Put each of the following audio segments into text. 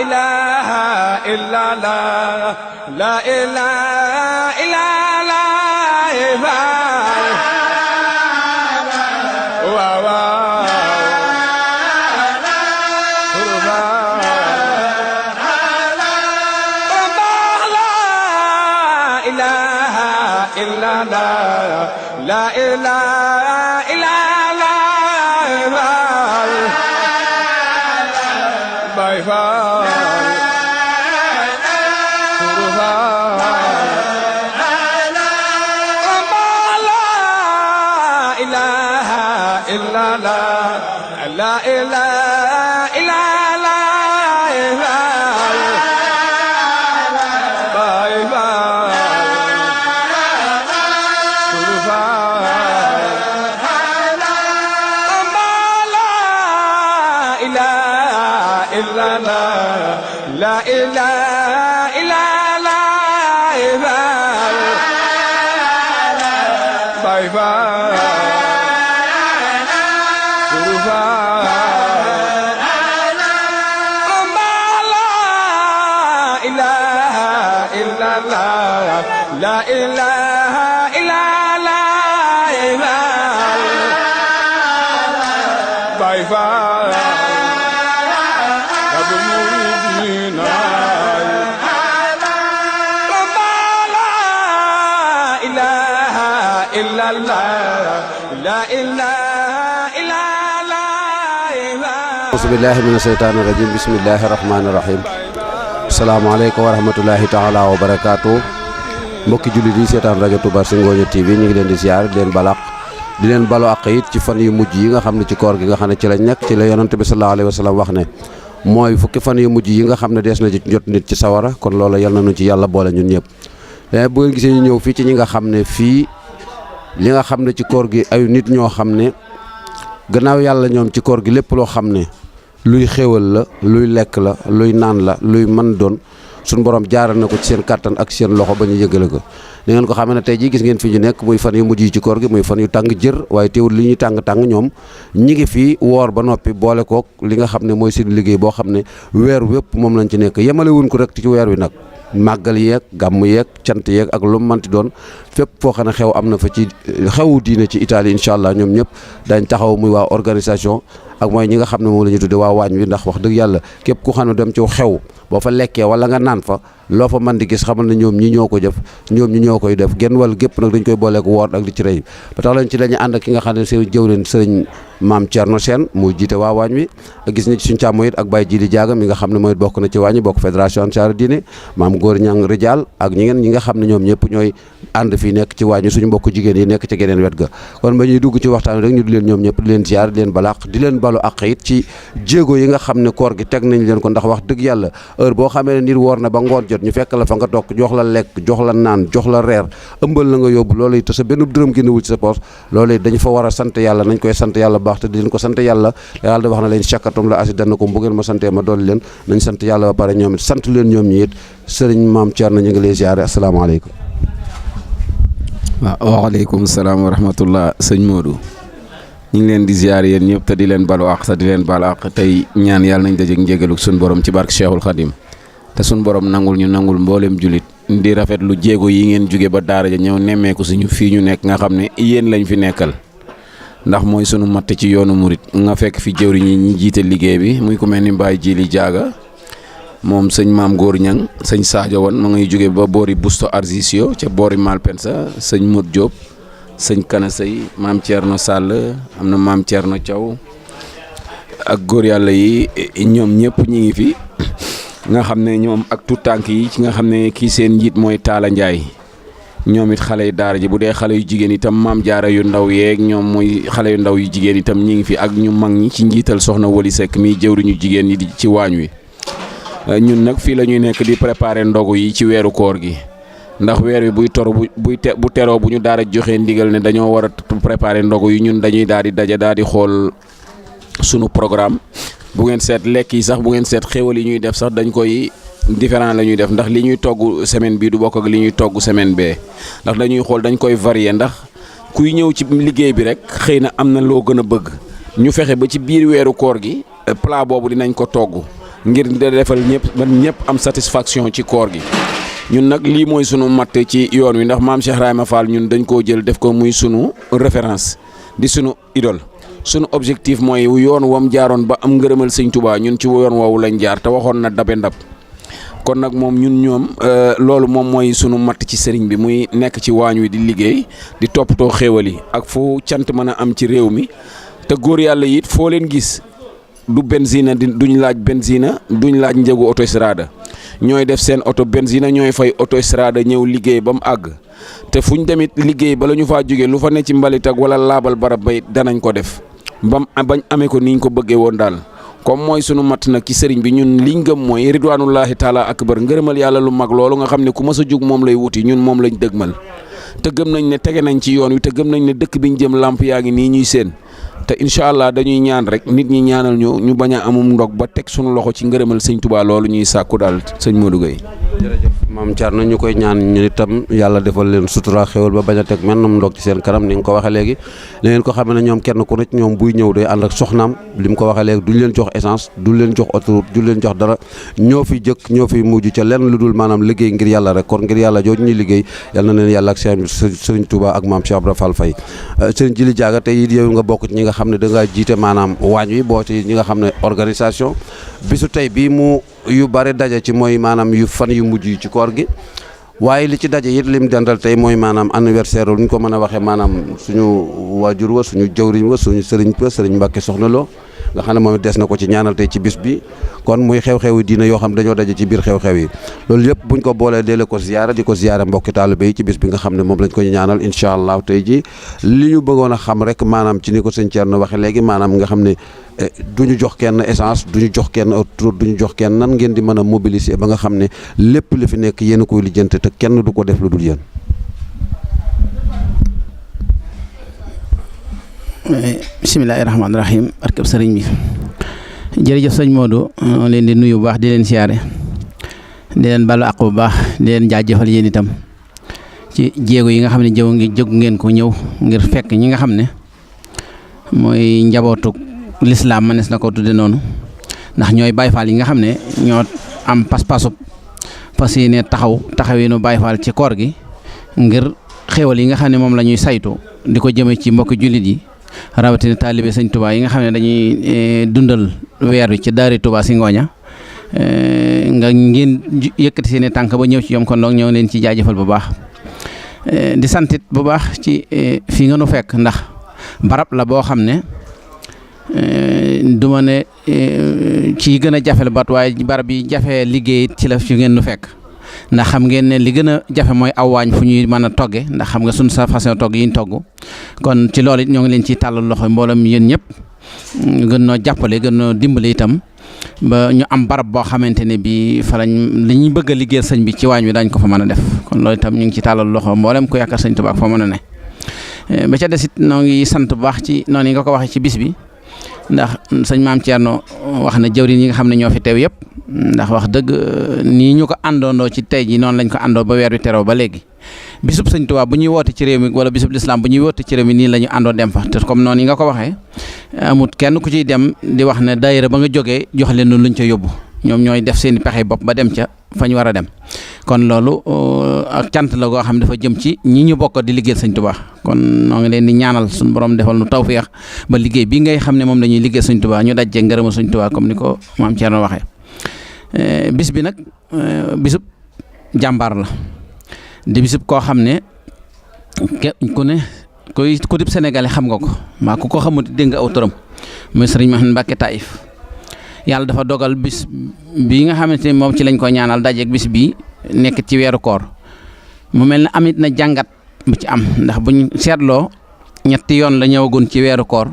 ilaha illa Allah la ilaha illa La ilaha illa Allah Baay Faal la ilaha illa Allah la ilaha illa La ilaha illa Allah Baay Faal la ilaha illa Allah la ilaha illa Allah Baay Faal Bismillahi mina shaytaani rajim bismillahi rahmaani rahim asalaamaaleykum wa rahmatullahi taala wa barakaatu mbokki jullit yi seetaan rajo Touba Zingonia TV ñu ngi leen di ziar di leen balaq di leen balu àq it ci fan yu mujj yi nga xam ne ci koor gi nga xam ne ci lañ nekk ci la yonent bi sallallahu alayhi wa sallam wax ne mooy fukki fan yu mujj yi nga xam ne dees na ci jot nit ci sawara kon loola yal nañu ci yàlla boole ñun ñëpp bu ngeen gisee ñu ñëw fii ci ñi nga xam ne fii li nga xam ne ci koor gi ay nit ñoo xam ne gannaaw yàlla ñoom ci koor gi lépp loo xam ne luy xéewal la luy lekk la luy naan la luy mën doon suñu borom jaaral na ko ci seen kàttan ak seen loxo ba ñu yëgale ko ni ngeen ko xamee ne tey jii gis ngeen fi ñu nekk muy fan yu mujj yi ci koor gi muy fan yu tàng jër waaye teewul li ñuy tàng ñoom ñi ngi fii woor ba noppi boole kook li nga xam ne mooy seen liggéey boo xam ne weer wépp moom lañ ci nekk yemale wuñ ko rek ci weer wi nag màggal yeeg gàmm yeeg cant yeeg ak lu mu manti doon fépp foo xam ne xew am na fa ci xewu diine ci Italie incha allah ñoom ñëpp dañ taxaw muy waa organisation ak mooy ñi nga xam ne moom la ñu tudde waa waañ wi ndax wax dëgg yàlla képp ku xam ne dem ci xew boo fa lekkee wala nga naan fa loo fa mën di gis xamal ne ñoom ñi ñoo ko jëf ñoom ñi ñoo koy def genn wàll gépp nag dañ koy booleek woor ak di ci rëy ba tax lañ ci la ñu ànd ak ki nga xam ne seen jëwleen sëriñ maam Thierno Sène muy jiite waa waañ wi ak gis ni ci suñu càmmo it ak Baye Jili Jaaga mi nga xam ne mooy bokk na ci waañ wi bokk fédération Ansaaru Diine maam Góor Ñang Rijal ak ñi nga xam ne ñoom ñëpp ñooy ànd fii nekk ci waañ wi suñu mbokk jigéen yi nekk ci geneen wet ga kon ba ñuy dugg ci waxtaan rek ñu di leen ñoom ñëpp di leen ziar di leen balaax di leen balu àq it ci jéego yi nga xam ne koor gi teg nañ leen ko ndax wax dëgg yàlla heure boo xamee ne nit woor na ba ngoon jot ñu fekk la fa nga toog jox la lekk jox la naan jox la reer ëmbal la nga yóbbu loolu it te sa benn dërëm génnewul ci sa poos loolu it dañu fa war a sant yàlla nañ koy sant yàlla baax te di leen ko sant yàlla da wax na leen shakatum la azidannakum bu ngeen ma santee ma dolli leen nañ sant yàlla ba pare ñoom it sant leen ñoom ñi it sëriñ maam Thierno ñu ngi lay ziare asalaamaaleykum. waaw waaleykum salaam wa rahmatullah sëñ Modou ñu ngi leen di ziare yéen ñëpp te di leen balu àq te di leen balu àq tey ñaan yàlla nañ dajeeg njégaluk suñu borom ci barke Cheikhul Khadim te suñu borom nangul ñu nangul mboolem julit di rafet lu jéego yi ngeen jóge ba daara ja ñëw nemmeeku suñu fii ñu nekk nga xam ne yéen lañ fi nekkal ndax mooy sunu matt ci yoonu murit nga fekk fi jëwriñ yi ñi jiite liggéey bi muy ku mel ni Baye Jili Jaaga moom sëñ maam Góor Ñang sëñ Sadio Wan ma ngay jóge ba boori Busto Arsizio ca boori Malpensa sëñ Modou Diop sëñ Kana Sey maam Thierno Sall am na maam Thierno Thiaw ak góor yàlla yi ñoom ñëpp ñi ngi fi nga xam ne ñoom ak tout tànk yi ci nga xam ne kii seen njiit mooy Talla Ndiaye ñoom it xale yu daara ji bu dee xale yu jigéen itam maam jaara yu ndaw yeeg ñoom mooy xale yu ndaw yu jigéen itam ñi ngi fi ak ñu mag ñi ci njiital soxna Wali Seck mi jëwriñu jigéen ñi di ci waañ wi ñun nag fii la ñuy nekk di préparer ndogu yi ci weeru koor gi ndax weer wi buy toro bu teroo bu ñu daara joxee ndigal ne dañoo war a préparer ndogu yi ñun dañuy daal di daje daal di xool sunu programme bu ngeen seet lekk yi sax bu ngeen seet xéwal yi ñuy def sax dañ koy différent la ñuy def ndax li ñuy togg semaine bii du bokk ak li ñuy togg semaine bee ndax dañuy xool dañ koy varier ndax kuy ñëw ci liggéey bi rek xëy na am na loo gën a bëgg ñu fexe ba ci biir weeru koor gi plat boobu dinañ ko togg ngir defal ñëpp man ñëpp am satisfaction ci koor gi. ñun nag lii mooy sunu matt ci yoon wi ndax maam Cheikh Ibrahima Fall ñun dañ koo jël def ko muy sunu référence di sunu idole sunu objectif mooy yoon wam jaaroon ba am ngërëmal sëñ Touba ñun ci yoon woowu lañ jaar te waxoon na dabe ndab kon nag moom ñoom loolu moom mooy sunu matt ci sëriñ bi muy nekk ci waañ wi di liggéey di toppatoo xéewal yi ak fu cant mën a am ci réew mi te góor yàlla it foo leen gis du benzina duñ laaj benzina duñ laaj njëgu autostrada ñooy def seen oto benzina ñooy fay autostrada ñëw liggéey ba mu àgg te fu ñu demit liggéey bala ñu faa jógee lu fa ne ci mbalit ak wala laabal barab bay danañ ko def bañ amee ko niñ ko bëggee woon daal comme mooy sunu matt nag ci sëriñ bi ñun liñ gëm mooy ridwanullahi taala akbar ngërëmal yàlla lu mag loolu nga xam ne ku mës a jug moom lay wuti ñun moom lañ dëgmal te gëm nañ ne tege nañ ci yoon wi te gëm nañ ne dëkk biñ jëm làmp yaa ngi nii ñuy seen te incha allah dañuy ñaan rek nit ñi ñaanal ñu bañ a amum ndog ba teg sunu loxo ci ngërëmal sëñ Touba loolu ñuy sàkku daal sëñ Modou Gueye. jërëjëf maam Thierno ñu koy ñaan ñu itam yàlla defal leen sutura xéwal ba bañ a teg mennum ndog ci seen kanam ni nga ko waxee léegi da ngeen ko xamee ne ñoom kenn ku nekk ñoom buy ñëw day ànd ak soxnaam li mu ko waxee léegi duñ leen jox essence duñ leen jox autoroute duñ leen jox dara ñoo fi jëkk ñoo fi mujj ca lenn lu dul maanaam liggéey ngir yàlla rek kon ngir yàlla jooju ñuy liggéey yal na leen yàlla ak sëriñ Touba ak maam Cheikh Ibra Fall Faye sëriñ Jili Jaaga tey it yow nga bokk ci ñi nga xam ne da ngaa jiite maanaam waañ wi boo ci ñi nga xam ne organisation bisu tey bii mu yu bare daje ci mooy maanaam yu fan yu mujj yi ci koor gi waaye li ci daje it lim dandal tey mooy maanaam anniversaire lu ñu ko mën a waxee maanaam suñu waajur wa suñu jawriñ wa suñu sëriñ Mbàkke Soxna Lo nga xam ne moom des na ko ci ñaanal tey ci bis bi kon muy xew-xew yi diina yoo xam dañoo daje ci biir xew-xew yi loolu yëpp buñ ko boolee deele ko ziyaara di ko ziyaara mbokki taalibe yi ci bis bi nga xam ne moom lañ ko ñaanal incha allah tey ji li ñu bëggoon a xam rek maanaam ci ni ko sëñ Thierno waxe léegi maanaam nga xam ne duñu jox kenn essence duñu jox kenn autoroute duñu jox kenn nan ngeen di mën a mobiliser ba nga xam ne lépp li fi nekk yéen a koy lijjante te kenn du ko def lu dul yéen. bismillaahi rahmaani rahiim barkeb sëriñ bi jërëjëf sëñ Modou leen di nuyu bu baax di leen siyaare di leen balu àq bu baax di leen jaajëfal yéen itam ci jéego yi nga xam ne jóg ngeen ko ñëw ngir fekk ñi nga xam ne mooy njabootu lislaam manees na ko tudde noonu ndax ñooy Baay Faal yi nga xam ne ñoo am pas-pasu fas yéene taxawinu Baay Faal ci koor gi ngir xéewal yi nga xam ne moom la ñuy saytu di ko jëme ci mbokki jullit yi rawatina taalibe sëñ Touba yi nga xam ne dañuy dundal weer wi ci daari Touba si ngooña nga ngeen yëkkati seeni tànk ba ñëw ci ñoom kon loolu ñoo leen ci jaajëfal bu baax di santit bu baax ci fii nga nu fekk ndax barab la boo xam ne du ma ne ci gën a jafe la bat waaye barab yi jafe liggéey ci la fi ngeen nu fekk ndax xam ngeen ne li gën a jafe mooy aw waañ fu ñuy mën a togge ndax xam nga suñ sa façon togg yi ñu togg kon ci loolu it ñoo ngi leen ciy tàllal loxo mboolem yéen ñëpp gën noo jàppale gën noo dimbale itam ba ñu am barab boo xamante ne bi fa lañ li ñuy bëgg a liggéeyal sëñ bi ci waañ wi dañ ko fa mën a def kon loolu itam ñu ngi ci tàllal loxo mboolem ku yaakaar sëñ Tuubaa ak fa mën a ne ba ca des it noo ngi sant bu baax ci noonu yi nga ko waxee ci bis bi ndax sëñ Maam Thierno wax na jëwriñ yi nga xam ne ñoo fi teew yëpp ndax wax dëgg nii ñu ko àndoondoo ci tey ji noonu lañ ko àndoo ba weer wi teroo ba léegi bisub sëñ Tuubaa bu ñuy woote ci réew mi wala bisub lislaam bu ñuy woote ci réew mi nii la ñu àndoo dem fa te comme noonu yi nga ko waxee amut kenn ku ciy dem di wax ne daayira ba nga jógee jox leen luñ ca yóbbu ñoom ñooy def seen i pexe bopp ba dem ca fa ñu war a dem kon loolu ak cant la goo xam dafa jëm ci ñi ñu bokk di liggéeyal sëñ Tuubaa kon noo ngi leen di ñaanal suñu borom defal nu tawfeex ba liggéey bi ngay xam ne moom la ñuy liggéey sëñ Tuubaa ñu dajjee ngërëma sëñ Tuubaa comme ni ko maam Thierno waxee bis bi nag bisub jàmbaar la di bisub koo xam ne ku ne ku dib Sénégalais xam nga ko maa ku ko xamut dégg nga aw turam muy sëriñ Mouhamed Mbacké Taïf yàlla dafa dogal bis bii nga xamante ne moom ci lañ ko ñaanal dajeeg bis bii nekk ci weeru koor mu mel ne amit na jàngat bu ci am ndax buñ seetloo ñetti yoon la ñëwagun ci weeru koor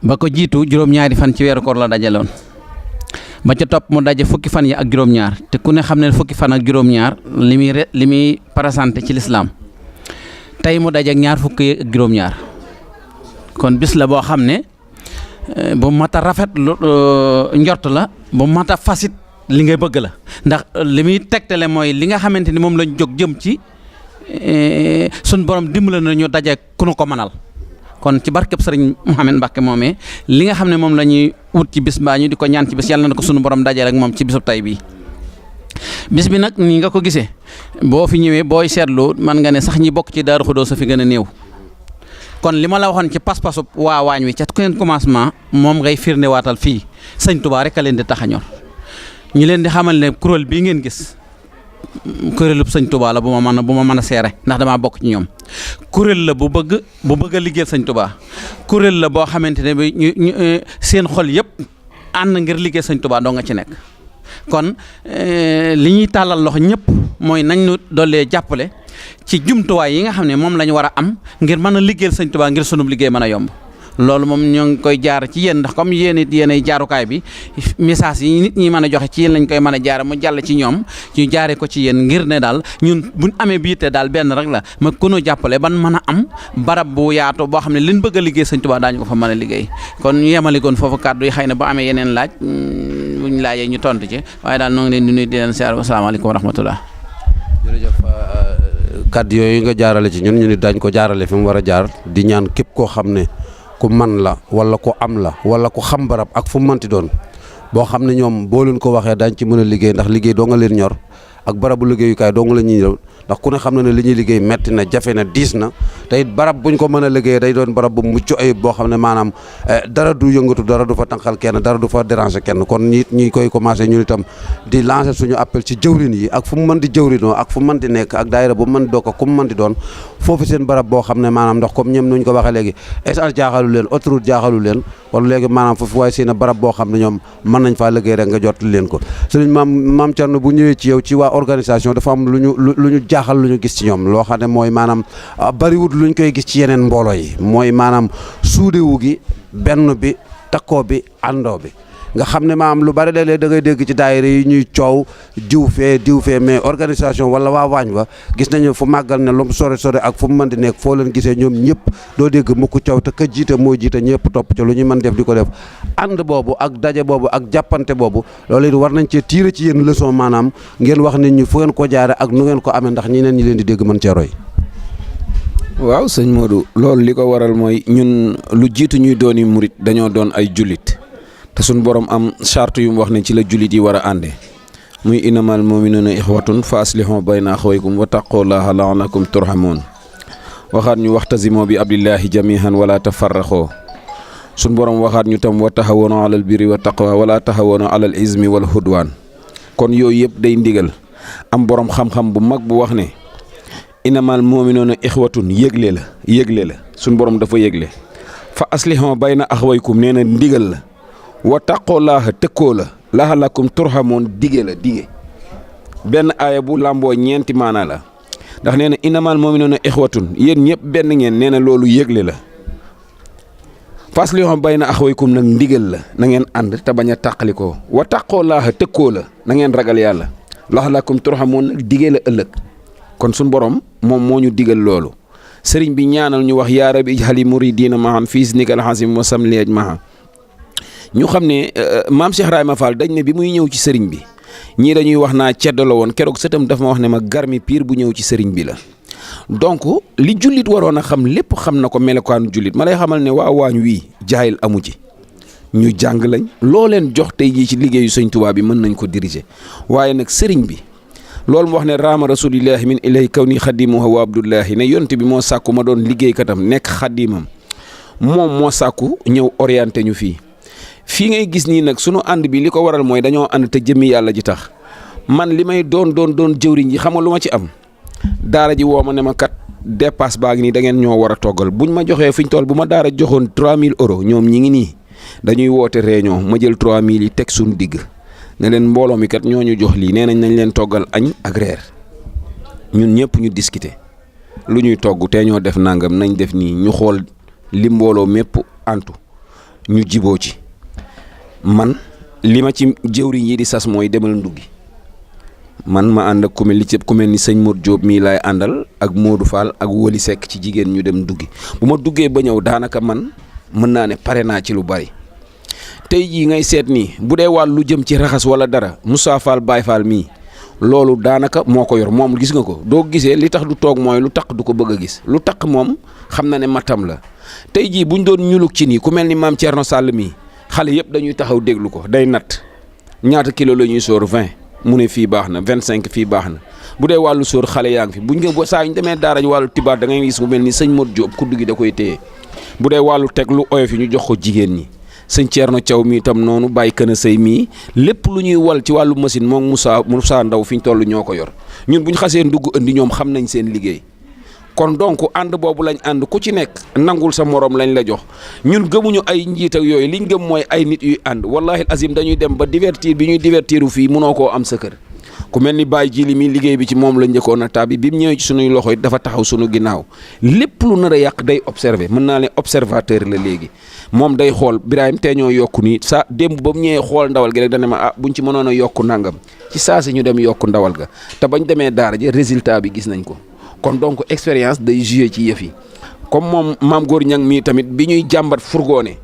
ba ko jiitu juróom-ñaari fan ci weeru koor la dajaloon ba ca topp mu daje fukki fan yi ak juróom-ñaar te ku ne xam ne fukki fan ak juróom-ñaar li muy présenté ci lislaam tey mu daje ak ñaar fukki ak juróom-ñaar kon bis la boo xam ne bu mat a rafet njort la bu mat a fasit li ngay bëgg la ndax li muy tegtale mooy li nga xamante ni moom lañ jóg jëm ci suñ borom dimbale na ñu daje ku nu ko mënal kon ci barkeb sëriñ Mouhamed Mbacke moomee li nga xam ne moom la ñuy wut ci bis mbaa ñu di ko ñaan ci bis yàlla na ko sunu borom dajale ak moom ci bisub tay bii. bis bi nag nii nga ko gisee boo fi ñëwee booy seetlu man nga ne sax ñi bokk ci Daaru Xudoos sa fi gën a néew kon li ma la waxoon ci pas-pasu waa waañ wi ca kenn commencement moom ngay firnde waatal fii sëñ Touba rek a leen di tax a ñor ñu leen di xamal ne kuréel bii ngeen gis kuréelub sëñ Touba la bu ma mën a seere ndax damaa bokk ci ñoom kuréel la bu bëgg a liggéeyal sëñ Touba kuréel la boo xamante ne bi ñu seen xol yëpp ànd ngir liggéey sëñ Touba doo nga ci nekk kon li ñuy tàllal loxo ñëpp mooy nañ ñu dollee jàppale ci jumtuwaay yi nga xam ne moom la ñu war a am ngir mën a liggéeyal sëñ Touba ngir sunub liggéey mën a yomb loolu moom ñoo ngi koy jaar ci yéen ndax comme yéen it yéenay jaarukaay bi message yi nit ñi mën a joxe ci yéen lañ koy mën a jaare mu jàll ci ñoom ñu jaare ko ci yéen ngir ne daal ñun buñ amee bi yitte daal benn rek la ma kunoo jàppale ban mën a am barab bu yaatu boo xam ne liñ bëgg a liggéey sëñ Touba daañu ko fa mën a liggéey kon ñu yemaligoon foofu kàddu yi xëy na ba amee yeneen laaj buñ laajee ñu tontu ci waaye daal noo ngi leen di nuyu di leen siyaar asalaamaaleykum wa rahmatullah. jërëjëf kàddu yooyu nga jaarale ci ñun ñu ni dañ ko jaarale fi mu war a jaar di ñaan képp koo xam ne ku man la wala ku am la wala ku xam barab ak fu mu mënti doon boo xam ne ñoom boo leen ko waxee dañ ci mën a liggéey ndax liggéey doo nga leen ñor ak barabu liggéeyukaay doo nga la ñuy ñëw ndax ku ne xam na ne li ñuy liggéey metti na jafe na diis na te it barab buñ ko mën a liggéey day doon barab bu mucc ayib boo xam ne maanaam dara du yëngatu dara du fa tànqal kenn dara du fa déranger kenn kon ñi koy commencé ñun itam di lancer suñu appel ci jëwrin yi ak fu mu mën di jëwrinoo ak fu mu mën di nekk ak daayira bu mu mën di doog ak ku mu mën di doon foofu seen barab boo xam ne maanaam ndax comme ñoom nuñ ko waxee léegi essence jaaxalu leen autoroute jaaxalu leen kon léegi maanaam foofu waaye seen barab boo xam ne ñoom mën nañ faa liggéey rek nga jot leen ko sëriñ maam Thierno bu ñëwee ci yow ci waa organisation dafa am lu ñu jaaxal lu ñu gis ci ñoom loo xam ne mooy maanaam bariwut luñ koy gis ci yeneen mbooloo yi mooy maanaam suudewu gi benn bi takkoo bi àndoo bi nga xam ne maanaam lu bari léeg-léeg da ngay dégg ci daayira yi ñuy coow diw fee mais organisation wala waa waañ wa gis nañu fu màggal ne lu mu sore ak fu mu mën di nekk foo leen gisee ñoom ñëpp doo dégg mukk coow te ka jiite mooy jiite ñëpp topp ca lu ñu mën def di ko def ànd boobu ak daje boobu ak jàppante boobu loolu it war nañ cee tiire ci yéen leçon maanaam ngeen wax nit ñi fu ngeen ko jaare ak nu ngeen ko amee ndax ñeneen ñi leen di dégg mën cee roy. waaw sëñ Modou loolu li ko waral mooy ñun lu jiitu ñuy dooni murit dañoo doon ay jullit te suñ borom am charte yu mu wax ne ci la jullit yi war a àndee muy innamal mu'minuuna ixwatun fa aslihu bayna axawaykum wa taqullaha la'allakum turhamun waxaat ñu waxtasimoo bi abdillahi jamihan wala tafarraxoo suñ borom waxaat ñu tam wa taxawoona alal birri wa taqwa wala taxawoona alal ismi wal hudwaan kon yooyu yëpp day ndigal am borom xam-xam bu mag bu wax ne innamal mu'minuuna ixwatun yëgle la suñ borom dafa yëgle fa aslihu bayna axawaykum nee na ndigal la wa taqoo laaha tëkkoo la laxalakum turhamoon dige benn aaya bu làmboo ñeenti maanaa la ndax nee na innamal mu'minuuna ixwatun yéen ñëpp benn ngeen nee na loolu yëgle la faslihu bayna axawaykum nag ndigal la na ngeen ànd te bañ a tàqalikoo wa taqoo laaha tëkkoo la na ngeen ragal yàlla laxalakum turhamoon nag dige la ëllëg kon suñ borom moom moo ñu digal loolu sëriñ bi ñaanal ñu wax yaa rabbi ijhali muridiina mahan fii isnikal hasim wa samli ajmaha ñu xam ne maam Cheikh Ibrahima Fall dañ ne bi muy ñëw ci sëriñ bi ñii dañuy wax naa ceddo la woon keroog sëtam dafa ma wax ne ma garmi piir bu ñëw ci sëriñ bi la donc li jullit waroon a xam lépp xam na ko melokaanu jullit ma lay xamal ne waa waañ wii jaayil amu ci ñu jàng lañ loo leen jox tey jii ci liggéeyu sëñ Tuubaa bi mën nañ ko diriger waaye nag sëriñ bi loolu mu wax ne raama rasulillahi min ilahi kaw ni xadimuha wa abdullahi ne yonte bi moo sàkku ma doon liggéeykatam nekk xadimam moom moo sàkku ñëw orienté ñu fii ngay gis nii nag sunu ànd bi li ko waral mooy dañoo ànd te jëmmi yàlla ji tax man li may doon jëwriñ ji xam nga lu ma ci am daara ji woo ma ne ma kat dépasse baa ngi nii da ngeen ñoo war a toggal buñ ma joxee fiñ toll bu ma daara joxoon 3000 euros ñoom ñi ngi nii dañuy woote réunion ma jël 3000 yi teg suñu digg ne leen mbooloo mi kat ñoo ñu jox lii nee nañ leen toggal añ ak reer ñun ñëpp ñu discuter lu ñuy togg te ñoo def nangam nañ def nii ñu xool li mbooloo mépp antu ñu jiboo ci man li ma ci jëwriñ yi di sas mooy demal nduggi man ma ànd ak ku mel ni sëñ Modou Diop mii laay àndal ak Modou Fall ak Woli Seck ci jigéen ñu dem nduggi bu ma duggee ba ñëw daanaka man mën naa ne pare naa ci lu bari tey jii ngay seet nii bu dee wàll lu jëm ci raxas wala dara Moussa Fall Baye Fall mii loolu daanaka moo ko yor moom gis nga ko doo gisee li tax du toog mooy lu taq du ko bëgg a gis lu taq moom xam na ne matam la tey jii buñ doon ñuluk ci nii ku mel ni maam Thierno Sall mii xale yëpp dañuy taxaw déglu ko day natt ñaata kilo la ñuy sóor 20 mu ne fii baax na 25 fii baax na bu dee wàllu sóor xale yaa ngi fi buñ ko saa ñu demee daara ji wàllu tibaat da ngay gis ku mel ni sëñ Modou Diop kuddu gi da koy téye bu dee wàllu teg lu oyof yi ñu jox ko jigéen ñi sëñ Thierno Thiaw mii itam noonu bàyyi kën a sëy mii lépp lu ñuy wal ci wàllu machine moom Moussa Ndaw fi ñu toll ñoo ko yor ñun bu ñu xasee ndugg indi ñoom xam nañ seen liggéey kon donc ànd boobu lañ ànd ku ci nekk nangul sa morom lañ la jox ñun gëmuñu ay njiit ak yooyu liñ gëm mooy ay nit yuy ànd wallahi azim dañuy dem ba divertir bi ñuy divertiru fii mënoo koo am sa kër ku mel ni Baye Jili mi liggéey bi ci moom la njëkkoon a tàbbi bi mu ñëwee ci sunuy loxo it dafa taxaw sunu ginnaaw lépp lu nar a yàq day observer mën naa ne observateur la léegi moom day xool Birahim tey ñoo yokku nii sa démb ba mu ñëwee xool ndawal gi rek dana ma buñ ci mënoon a yokku nangam ci saa si ñu dem yokku ndawal ga te bañ demee daara ji résultat bi gis nañ ko kon donc expérience day jouer ci yëf yi comme moom maam Góor Ñang mii tamit bi ñuy jàmbat fourgonné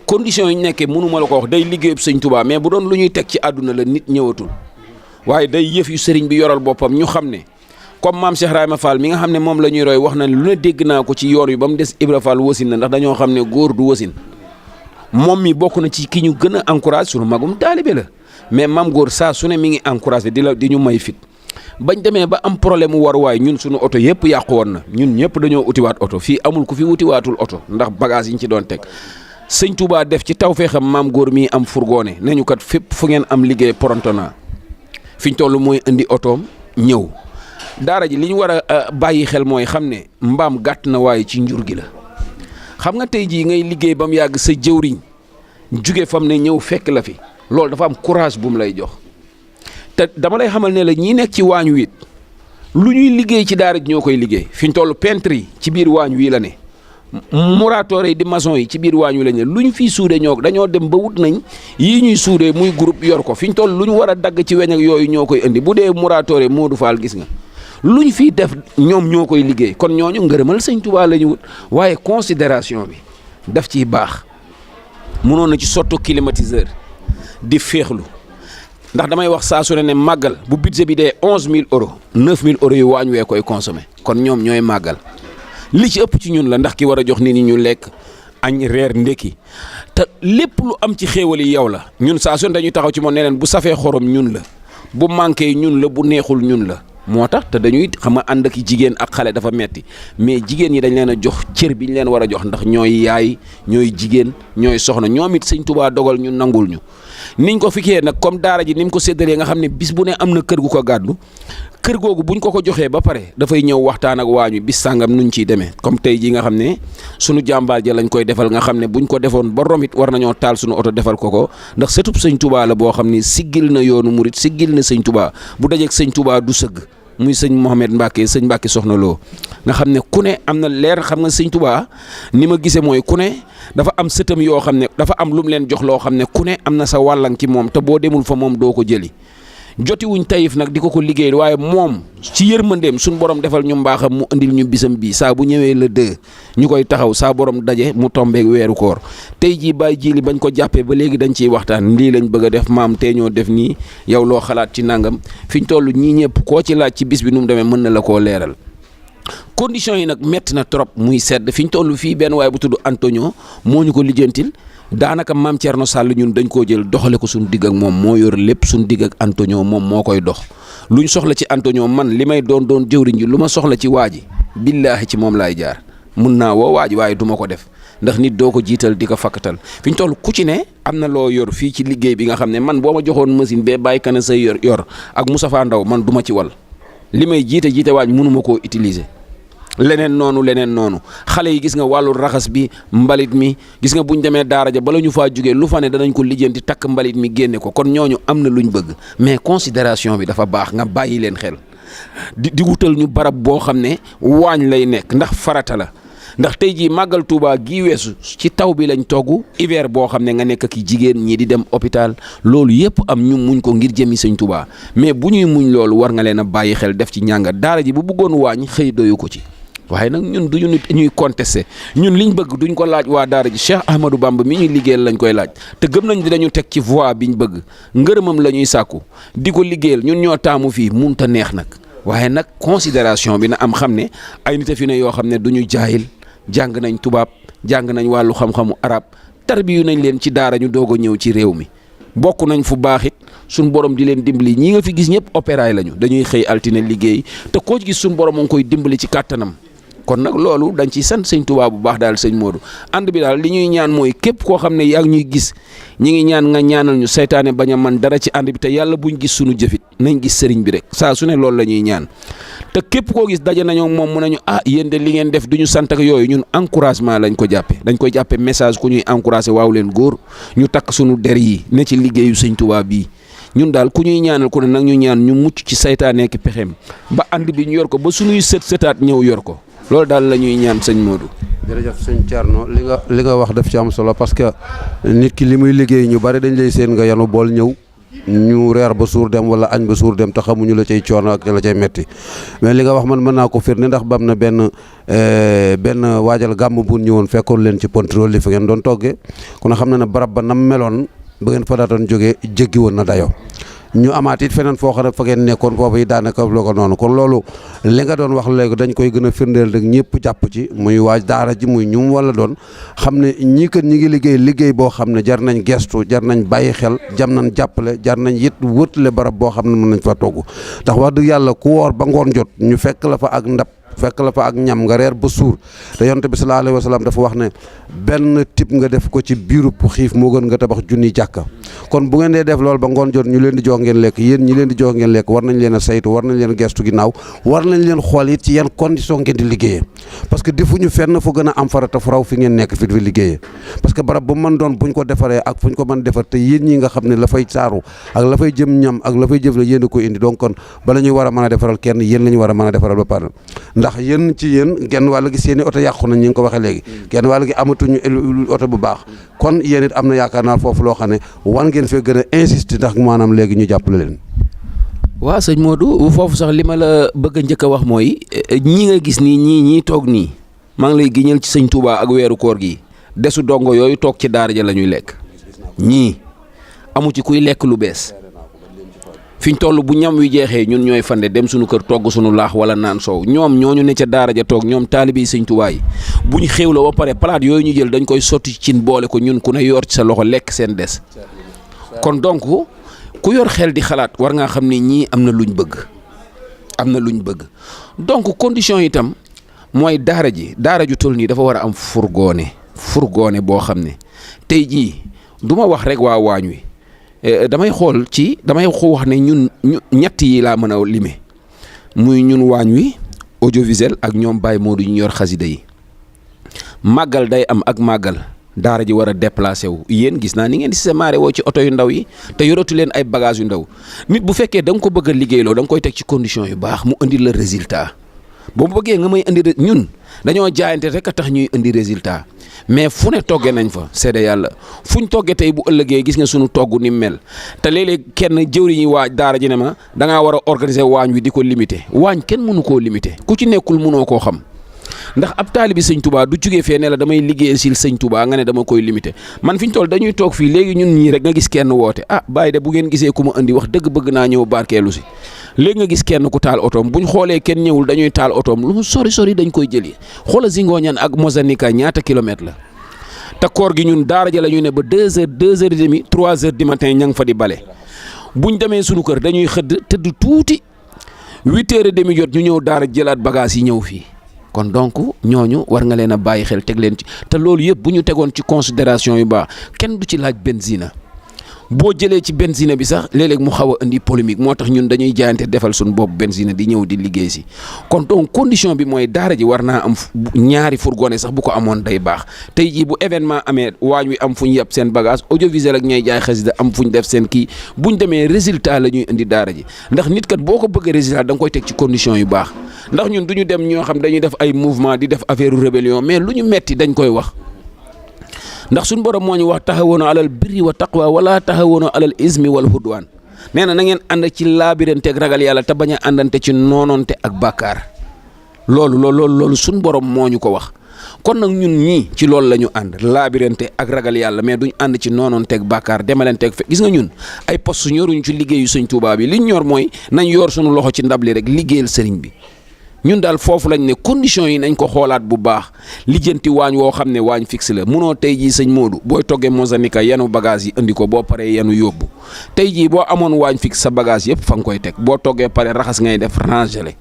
conditions yi ñu nekkee mënuma la ko wax day liggéeyub Sëñ Tuubaa mais bu doon lu ñuy teg ci àdduna la nit ñëwatul waaye day yëf yu sëriñ bi yoral boppam ñu xam ne comme maam Cheikh Rahima Fall mi nga xam ne moom la ñuy roy wax na lu ne dégg naa ko ci yoon wi ba mu des Ibra Fall wasin na ndax dañoo xam ne góor du wasin moom mi bokk na ci ki ñu gën a encouragé sunu magum taalibe la mais maam góor saa su ne mi ngi encouragé di ñu may fit bañ demee ba am problème mu waruwaay ñun suñu oto yëpp yàqu woon na ñun ñëpp dañoo utiwaat oto fii amul ku fi utiwaatul oto ndax bagage yi ñu ci doon teg sëñ Touba def ci tawfeexam maam góor mii am fourgonné ne ñu kat fépp fu ngeen am liggéey porontona fi ñu toll mooy indi otoom ñëw daara ji li ñu war a bàyyi xel mooy xam ne mbaam gàtt na waaye ci njur gi la xam nga tey jii ngay liggéey ba mu yàgg sa jëwriñ jóge fam ne ñëw fekk la fi loolu dafa am courage bu mu lay jox te dama lay xamal ne la ñi nekk ci waañ wi lu ñuy liggéey ci daara ji ñoo koy liggéey fi ñu toll peintre yi ci biir waañ wii la ne muraatoore yi di maçon yi ci biir waañ wi la ne lu ñu fii suude dañoo dem ba wut nañ yii ñuy suudee muy groupe yor ko fi ñu toll lu ñu war a dagg ci weñ ak yooyu ñoo koy indi bu dee muraatoore Modou Fall gis nga lu ñu fiy def ñoom ñoo koy liggéey kon ñooñu ngërëmal Sëñ Tuubaa la ñu wut waaye considération bi daf ciy baax mënoon na ci sotto climatiseur di féexlu ndax damay wax saa su ne màggal bu budget bi dee 11000 euros 9000 euros yu waañ wee koy consommé kon ñoom ñooy màggal li ci ëpp ci ñun la ndax ki war a jox nit ñi ñu lekk añ reer ndékki te lépp lu am ci xéewal yi yow la ñun saa su ne dañuy taxaw ci moom ne leen bu safee xorom ñun la bu manqué ñun la bu neexul ñun la moo tax te dañuy xam nga ànd ak jigéen ak xale dafa metti mais jigéen ñi dañ leen a jox cër bi ñu leen war a jox ndax ñooy yaay ñooy jigéen ñooy soxna ñoom it Sëñ Tuubaa dogal ñu nangul ñu niñ ko fikkee nag comme daara ji ni mu ko séddalee nga xam ne bis bu ne am na kër gu ko gàddu kër googu buñ ko joxee ba pare dafay ñëw waxtaan ak waañu bis sàngam nuñ ciy demee comme tey jii nga xam ne sunu jàmbaar ja lañ koy defal nga xam ne buñ ko defoon ba romit war nañoo taal sunu oto defal ko ndax sëtub Sëñ Tuubaa la boo xam ne siggil na yoonu murit siggil na Sëñ Tuubaa bu dajeeg Sëñ Tuubaa du sëgg muy sëñ Mohamed Mbacke sëñ Mbacke soxna loo nga xam ne ku ne am na leer xam nga Sëñ Tuubaa ni ma gisee mooy ku ne dafa am sëtam yoo xam ne dafa am lu mu leen jox loo xam ne ku ne am na sa wàllang ci moom te boo demul fa moom doo ko jëli jotiwuñ tayif nag di ko liggéey waaye moom ci yërmandeem suñ borom defal ñu mbaaxam mu indil ñu bisam bii saa bu ñëwee le 2 ñu koy taxaw saa borom daje mu tombeeg weeru koor tey jii Baye Jili bañ ko jàppee ba léegi dañ ciy waxtaan lii lañ bëgg a def maam tey ñoo def nii yow loo xalaat ci nangam fi ñu toll ñii ñëpp koo ci laaj ci bis bi nu mu demee mën na la koo leeral conditions yi nag métti na trop muy sedd fi ñu toll fii benn waaye bu tudd Antonio moo ñu ko lijjantil daanaka maam Thierno Sall ñun dañ koo jël doxale ko suñu digg ak moom moo yor lépp suñu digg ak Antonio moom moo koy dox lu ñu soxla ci Antonio man li may doon jëwriñ ji lu ma soxla ci waa ji billaahi ci moom laay jaar mun naa woo waa ji waaye du ma ko def ndax nit doo ko jiital di ko fakkatal fi ñu toll ku ci ne am na loo yor fii ci liggéey bi nga xam ne man boo ma joxoon machine bee bàyyi kana say yor ak Moustapha Ndaw man du ma ci wal li may jiite waaj mënuma koo utiliser leneen noonu xale yi gis nga wàllu raxas bi mbalit mi gis nga buñ demee daara ja bala ñu faa jugee lu fa ne danañ ko lijjanti takk mbalit mi génne ko kon ñooñu am na luñ bëgg mais considération bi dafa baax nga bàyyi leen xel di wutal ñu barab boo xam ne waañ lay nekk ndax farata la ndax tey jii màggal Tuubaa gii weesu ci taw bi lañ togg hiver boo xam ne nga nekk ki jigéen ñii di dem hôpital loolu yëpp am ñu muñ ko ngir jëmi Sëñ Tuubaa mais bu ñuy muñ loolu war nga leen a bàyyi xel def ci ñàngat daara ji bu bëggoon waañ xëy doyu ko ci waaye nag ñun duñu nit ñuy contesté ñun liñ bëgg duñ ko laaj waa daara ji Cheikh Ahmadou Bamba mi ñuy liggéeyal lañ koy laaj te gëm nañ dañu teg ci voie biñ bëgg ngërëmam la ñuy sàkku di ko liggéeyal ñun ñoo taamu fii munta neex nag waaye nag considération bi na am xam ne ay nit a fi ne yoo xam ne duñu jaayil jàng nañ tubaab jàng nañ wàllu xam-xamu arab tarbiyu nañ leen ci daara ñu doog a ñëw ci réew mi bokk nañ fu baax it suñ borom di leen dimbali ñi nga fi gis ñëpp opéraay lañu dañuy xëy altine liggéey te koo ci gis suñ borom a ngi koy dimbali ci kàttanam kon nag loolu dañ ciy sant sëñ Tuubaa bu baax daal sëñ Modou ànd bi daal li ñuy ñaan mooy képp koo xam ne yaa ngi ñuy gis ñi ngi ñaan nga ñaanal ñu saytaane bañ a man dara ci ànd bi te yàlla buñ gis suñu jëfit nañ gis sëriñ bi rek saa su ne loolu la ñuy ñaan te képp koo gis daje nañoo moom mu nañu yéen de li ngeen def du ñu sant ak yooyu ñun encouragement lañ ko jàppe dañ koy jàppe message ku ñuy encouragé waaw leen góor ñu takk suñu der yi ne ci liggéeyu sëñ Tuubaa bii ñun daal ku ñuy ñaanal ku ne nag ñu ñaan ñu mucc ci saytaane ki pexeem ba ànd bi ñu yor ko ba suñuy sëtaat ñëw yor ko loolu daal la ñuy ñaan sëñ Modou. jërëjëf sëñ Thierno li nga wax daf ci am solo parce que nit ki li muy liggéey ñu bari dañ lay seen nga yanu bool ñëw ñu reer ba suur dem wala añ ba suur dem te xamuñu la cay coono ak la cay metti mais li nga wax man mën naa ko firnde ndax bam na benn waajal gàmm bu ñëwoon fekkoon leen ci contrôle li fa ngeen doon toggee kon xam na ne barab ba nam meloon ba ngeen fa daatoon jógee jéggi woon na dayoo ñu amaat it feneen foo xam ne fa ngeen nekkoon foofu yi daanaka la ko noonu kon loolu li nga doon wax léegi dañ koy gën a firndeel rek ñëpp jàpp ci muy waaj daara ji muy ñum wala doon xam ne ñii kat ñi ngi liggéey boo xam ne jar nañ gestu jar nañ bàyyi xel jam nañ jàppale jar nañ it wëtale barab boo xam ne mën nañ fa togg ndax wax dëgg yàlla ku woor ba ngoon jot ñu fekk la fa ak ndab fekk la fa ak ñam nga reer ba suur te yonent bi sallallahu alayhi wa sallam dafa wax ne benn tip nga def ko ci biirub xiif moo gën nga tabax junni jàkka kon bu ngeen dee def loolu ba ngoon jot ñu leen di jox ngeen lekk yéen ñi leen di jox ngeen lekk war nañ leen a saytu war nañ leen gestu ginnaaw war nañ leen xool it ci yan condition ngeen di liggéeyee parce que defuñu fenn fu gën a am farata fu raw fi ngeen nekk fi liggéeyee parce que barab bu mën doon buñ ko defaree ak fuñ ko mën defar te yéen ñi nga xam ne la fay saaru ak la fay jëm ñam ak la fay jëf la yéen a koy indi donc kon bala ñuy war a mën a defaral kenn yéen la ñu war a mën a defaral ba pare ndax yéen ci yéen genn wàll gi seeni oto yàqu nañ ñi ngi ko waxee léegi genn wàll gi amatuñu oto bu baax kon yéen it am na yaakaar naa foofu loo xam ne wan ngeen fee gën a insister ndax maanaam léegi ñu jàppale leen. waaw sëñ Modou foofu sax li ma la bëgg a njëkk a wax mooy ñii nga gis nii ñii toog nii maa ngi lay giñal ci sëñ Touba ak weeru koor gi desu dongo yooyu toog ci daara ja la ñuy lekk ñii amu ci kuy lekk lu bees fiñ toll bu ñam wi jeexee ñun ñooy fande dem suñu kër togg suñu laax wala naan soow ñoom ñooñu ne ca daara ja toog ñoom taalibe yi sëñ Tuubaa yi buñ xéew la ba pare palaat yooyu ñu jël dañ koy sotti ci cin boole ko ñun ku ne yor ci sa loxo lekk seen des kon donc ku yor xel di xalaat war ngaa xam ne ñii am na luñ bëgg donc condition itam mooy daara ju toll nii dafa war a am fourgonné boo xam ne tey jii du ma wax rek waa waañ wi damay wax ne ñun ñett yi laa mën a lime muy ñun waañ wi audiovisuel ak ñoom Baye Modou ñu yor xasida yi màggal day am ak màggal daara ji war a déplacé wu yéen gis naa ni ngeen di sémaré woo ci oto yu ndaw yi te yoratu leen ay bagages yu ndaw nit bu fekkee da nga ko bëgg a liggéeyloo da nga koy teg ci condition yu baax mu indi la résultat boo bëggee nga may indi ñun dañoo jaayante rek a tax ñuy indi résultat mais fu ne toggee nañ fa seede yàlla fuñ toggee tey bu ëllëgee gis nga sunu togg ni mel te léeg-léeg kenn jëwri ñi waaj daara ji ne ma da ngaa war a organiser waañ wi di ko limité waañ kenn mënu koo limité ku ci nekkul mënoo koo xam ndax ab taalibi sëñ Touba du jugee fee ne la damay liggéeyal sil sëñ Touba nga ne dama koy limité man fi ñu toll dañuy toog fii léegi ñun ñii rek nga gis kenn woote bàyyi de bu ngeen gisee ku ma indi wax dëgg bëgg naa ñëw barkeelu si léegi nga gis kenn ku taal otoom buñ xoolee kenn ñëwul dañuy taal otoom lu mu sori dañ koy jëli xoola Zingoñan ak Mozanika ñaata kilomètre la te koor gi ñun daara ja la ñuy ne ba 2h30 3h du matin ña nga fa di bale buñ demee sunu kër dañuy xëdd tëdd tuuti 8h30 jot ñu ñëw daara jëlaat bagage yi ñëw fii kon donc ñooñu war nga leen a bàyyi xel teg leen ci te loolu yëpp bu ñu tegoon ci considération yu baax kenn du ci laaj benzina boo jëlee ci benzina bi sax léeg-léeg mu xaw a indi polémique moo tax ñun dañuy jaayante defal suñu bopp benzina di ñëw di liggéey si kon donc condition bi mooy daara ji war naa am ñaari fourgonné sax bu ko amoon day baax tey jii bu événement amee waañ wi am fu ñu yeb seen bagage audiovisuel ak ñay jaay xasida am fu ñu def seen kii buñ demee résultat la ñuy indi daara ji ndax nit kat boo ko bëggee résultat da nga koy teg ci condition yu baax ndax ñun du ñu dem ñoo xam dañuy def ay mouvement di def affaire rébellion mais lu ñu metti dañ koy wax ndax suñu borom moo ñu wax taxawoon alal birri wa taqwa wala taxawoon alal ismi wal hudwaan nee na ngeen ànd ci laabiranteeg ragal yàlla te bañ a àndante ci noonoonte ak bàkkaar loolu suñ borom moo ñu ko wax. kon nag ñun ñii ci loolu la ñu ànd laabirante ak ragal yàlla mais duñ ànd ci noonoon teg bàkkaar demalanteeg fe gis nga ñun ay poste ñoruñ ci liggéeyu sëñ Tuubaa bi liñ ñor mooy nañ yor suñu loxo ci ndab li rek liggéeyal sëriñ bi. ñun daal foofu lañ ne conditions yi nañ ko xoolaat bu baax lijjanti waañ woo xam ne waañ fixe la munoo tey jii sëñ Modou booy toggee mosanika yenu bagage yi indi ko boo paree yenu yóbbu tey jii boo amoon waañ fixe sa bagage yëpp fa nga koy teg boo toggee pare raxas ngay def rangele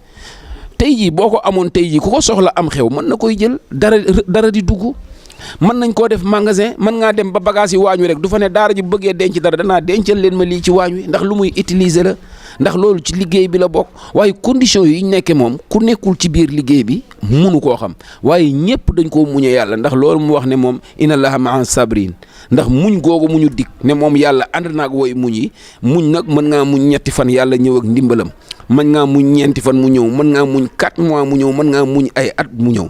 tey jii boo ko amoon tey jii ku ko soxla am xew mën na koy jël dara di dugg mën nañ koo def magasin mën ngaa dem ba bagage yi waañ wi rek du fa ne daara ji bëggee denc dara danaa dencal leen ma lii ci waañ wi ndax lu muy utiliser la ndax loolu ci liggéey bi la bokk waaye condition yi ñu nekkee moom ku nekkul ci biir liggéey bi munu koo xam waaye ñëpp dañ koo muñe yàlla ndax loolu mu wax ne moom inna allaha maa sabrin ndax muñ googu mu ñu dig ne moom yàlla ànd naag woy muñ yi muñ nag mën ngaa muñ ñetti fan yàlla ñëw ak ndimbalam mën ngaa muñ ñeenti fan mu ñëw mën ngaa muñ 4 mois mu ñëw mën ngaa muñ ay at mu ñëw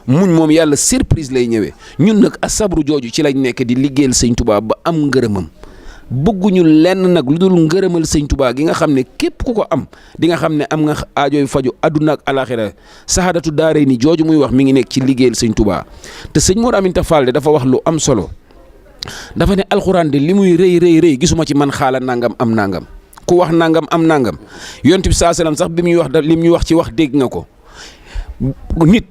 muñ moom yàlla surprise lay ñëwee ñun nag asabru jooju ci lañ nekk di liggéeyal sëñ Tuubaa ba am ngërëmam bëgguñu lenn nag lu dul ngërëmal sëñ Tuubaa gi nga xam ne képp ku ko am di nga xam ne am nga aajooy faju àdduna ak alaxira saxaadatu daaray ni jooju muy wax mi ngi nekk ci liggéeyal sëñ Tuubaa te sëñ Mor Aminta Fall de dafa wax lu am solo dafa ne alxuraan de li muy rëy gisuma ci man xaala nangam am nangam ku wax nangam am nangam yonent bi saa salaam sax bi muy wax li muy wax ci wax dégg nga ko nit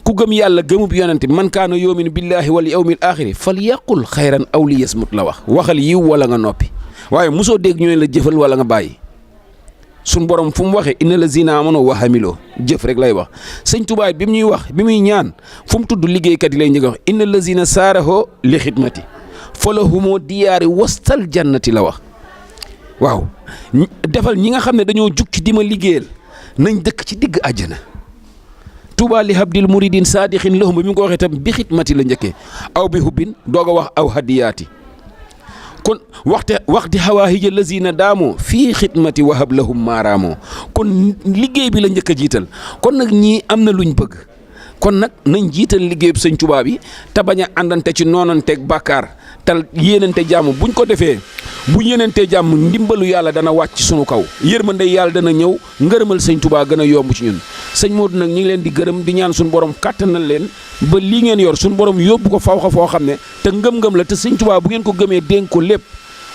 ku gëm yàlla gëmub yonent bi man kaana yu'minu billahi wal yawmil axiri fal yaqul xayran aw li yasmut la wax waxal yiw wala nga noppi waaye mosoo dégg ñu ne la jëfal wala nga bàyyi suñ borom fu mu waxee inna lazina amanu wa hamiloo jëf rek lay wax sëñ Tuubaa bi muy wax bi muy ñaan fu mu tudd liggéeykat yi lay njëkk a wax inna lazina saarahoo li xidmati falahumoo diyaari wastal jannati la wax waaw defal ñi nga xam ne dañoo jug ci dima liggéeyal nañ dëkk ci digg àjjana Touba li habdil muridin saadixin lahum bi mu ko waxee tam bi xidmati la njëkkee aw bi hubbin doog a wax aw hadiyaati kon waxti hawaahija lazina daamoo fii xidmati wahab lahum maaraamoo kon liggéey bi la njëkk a jiital kon nag ñii am na luñ bëgg kon nag nañ jiital liggéey bu sëñ Tuubaa bi te bañ a àndante ci noonanteeg bàkkaar tal yéenante jàmm buñ ko defee bu yéenante jàmm ndimbalu yàlla dana wàcc sunu kaw yërmande yàlla dana ñëw ngërëmal sëñ Tuubaa gën a yomb ci ñun sëñ Modou nag ñi ngi leen di gërëm di ñaan suñu borom kàttanal leen ba lii ngeen yor suñu borom yóbbu ko faw xa foo xam ne te ngëm-ngëm la te sëñ Tuubaa bu ngeen ko gëmee dénk ko lépp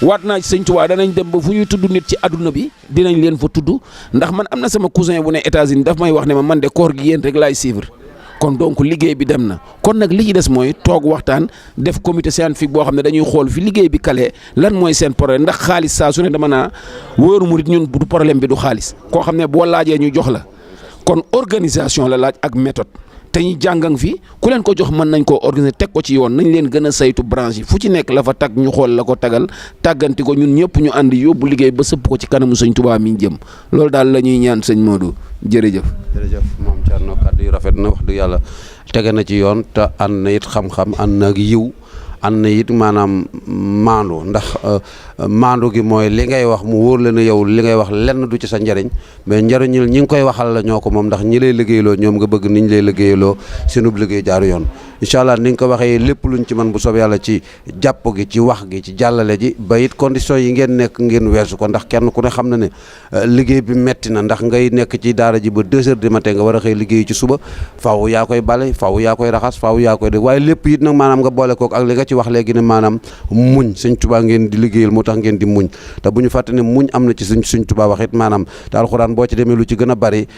waat naa ci sëñ Tuubaa danañ dem ba fu ñuy tudd nit ci àdduna bi dinañ leen fa tudd ndax man am na sama cousin bu ne États-Unis daf may wax ne ma man de koor gi yéen rek laay suivre kon donc liggéey bi dem na kon nag li ci des mooy toog waxtaan def comité scientifique boo xam ne dañuy xool fi liggéey bi kale lan mooy seen problème ndax xaalis saa su ne dama naa wóoru murit ñun du problème bi du xaalis koo xam ne boo laajee ñu jox la kon organisation la laaj ak méthode te ñu jàngang fi ku leen ko jox mën nañ koo organiser teg ko ci yoon nañ leen gën a saytu branche yi fu ci nekk la fa tag ñu xool la ko tagal tàgganti ko ñun ñëpp ñu ànd yóbbu liggéey ba sëpp ko ci kanamu sëñ Tuubaa mi jëm loolu daal la ñuy ñaan sëñ Modou jërëjëf. jërëjëf moom Thierno kàddu yu rafet na wax dëgg yàlla tege na ci yoon te ànd na it xam-xam ànd na ak yiw ànd na it maanaam maandu ndax maandu gi mooy li ngay wax mu wóor la ne yow li ngay wax lenn du ci sa njariñ mais njariñul ñi ngi koy waxal la ñoo ko moom ndax ñi lay liggéeyloo ñoom nga bëgg niñ lay liggéeyloo seenub liggéey jaaru yoon incha allah ni nga ko waxee lépp luñ ci mën bu soob yàlla ci jàpp gi ci wax gi ci jàllale ji ba it conditions yi ngeen nekk ngeen weesu ko ndax kenn ku ne xam na ne liggéey bi metti na ndax ngay nekk ci daara ji ba 2 heures du matin nga war a xëy liggéey ci suba faaw yaa koy bale faaw yaa koy raxas faaw yaa koy def waaye lépp it nag maanaam nga boole kook ak li nga ci wax léegi ne maanaam muñ sëñ Tuubaa ngeen di liggéeyal moo tax ngeen di muñ te bu ñu fàtte ne muñ am na ci sëñ Tuubaa wax it maanaam te alxuraan boo ci demee lu ci gën a bari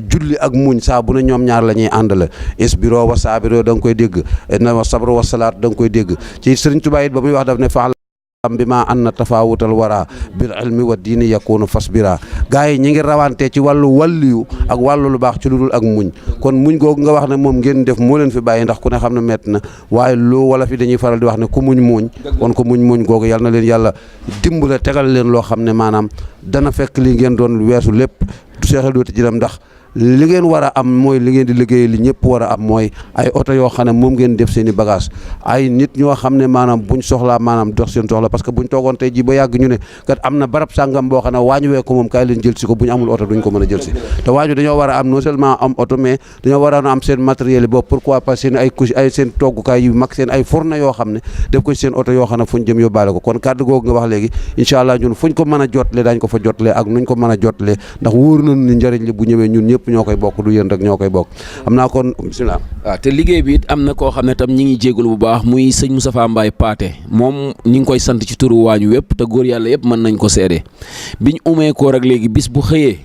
julli ak muñ saa bu ne ñoom ñaar la ñuy àndale isbiroo wa saabiroo da nga koy dégg na wa sabru wa salaat da nga koy dégg ci sëñ Tuubaa it ba muy wax daf ne faal bi ma an na tafaawutal wara bil ilmi wa diini yakunu fasbira gars yi ñi ngi rawante ci wàllu wàlliyu ak wàllu lu baax ci lu dul ak muñ kon muñ googu nga wax ne moom ngeen def moo leen fi bàyyi ndax ku ne xam ne metti na waaye lu wala fi dañuy faral di wax ne ku muñ muuñ kon ku muñ googu yal na leen yàlla dimbale tegal leen loo xam ne maanaam dana fekk li ngeen doon weesu lépp du seexal dooti jiram ndax li ngeen war a am mooy li ngeen di liggéey li ñëpp war a am mooy ay oto yoo xam ne moom ngeen def seen i bagage ay nit ñoo xam ne maanaam buñ soxlaa maanaam dox seen soxla parce que buñ toogoon tey ji ba yàgg ñu ne kat am na barab sàngam boo xam ne waañu wee ko moom kaay leen jël si ko bu ñu amul oto duñ ko mën a jël si te waañu dañoo war a am non seulement am oto mais dañoo war a am seen matériel yi boobu pourquoi pas seen ay couche ay seen toggukaay yu mag seen ay fourne yoo xam ne def ko seen oto yoo xam ne fuñ jëm yóbbaale ko kon kàddu googu nga wax léegi incha allah ñun fuñ ko mën a jotle daañ ko fa jotle ak nuñ ko mën a jotle ndax wóor nañu ni njëriñ li bu ñëwee ñun ñëpp ñëpp ñoo koy bokk du yéen rek ñoo koy bokk xam naa kon bisimilah. waaw te liggéey bi it am na koo xam ne tam ñi ngi jégalu bu baax muy sëñ Moustapha Mbaye Paate moom ñi ngi koy sant ci turu waañu wépp te góor yàlla yëpp mën nañ ko seede biñ umee koor ak léegi bis bu xëyee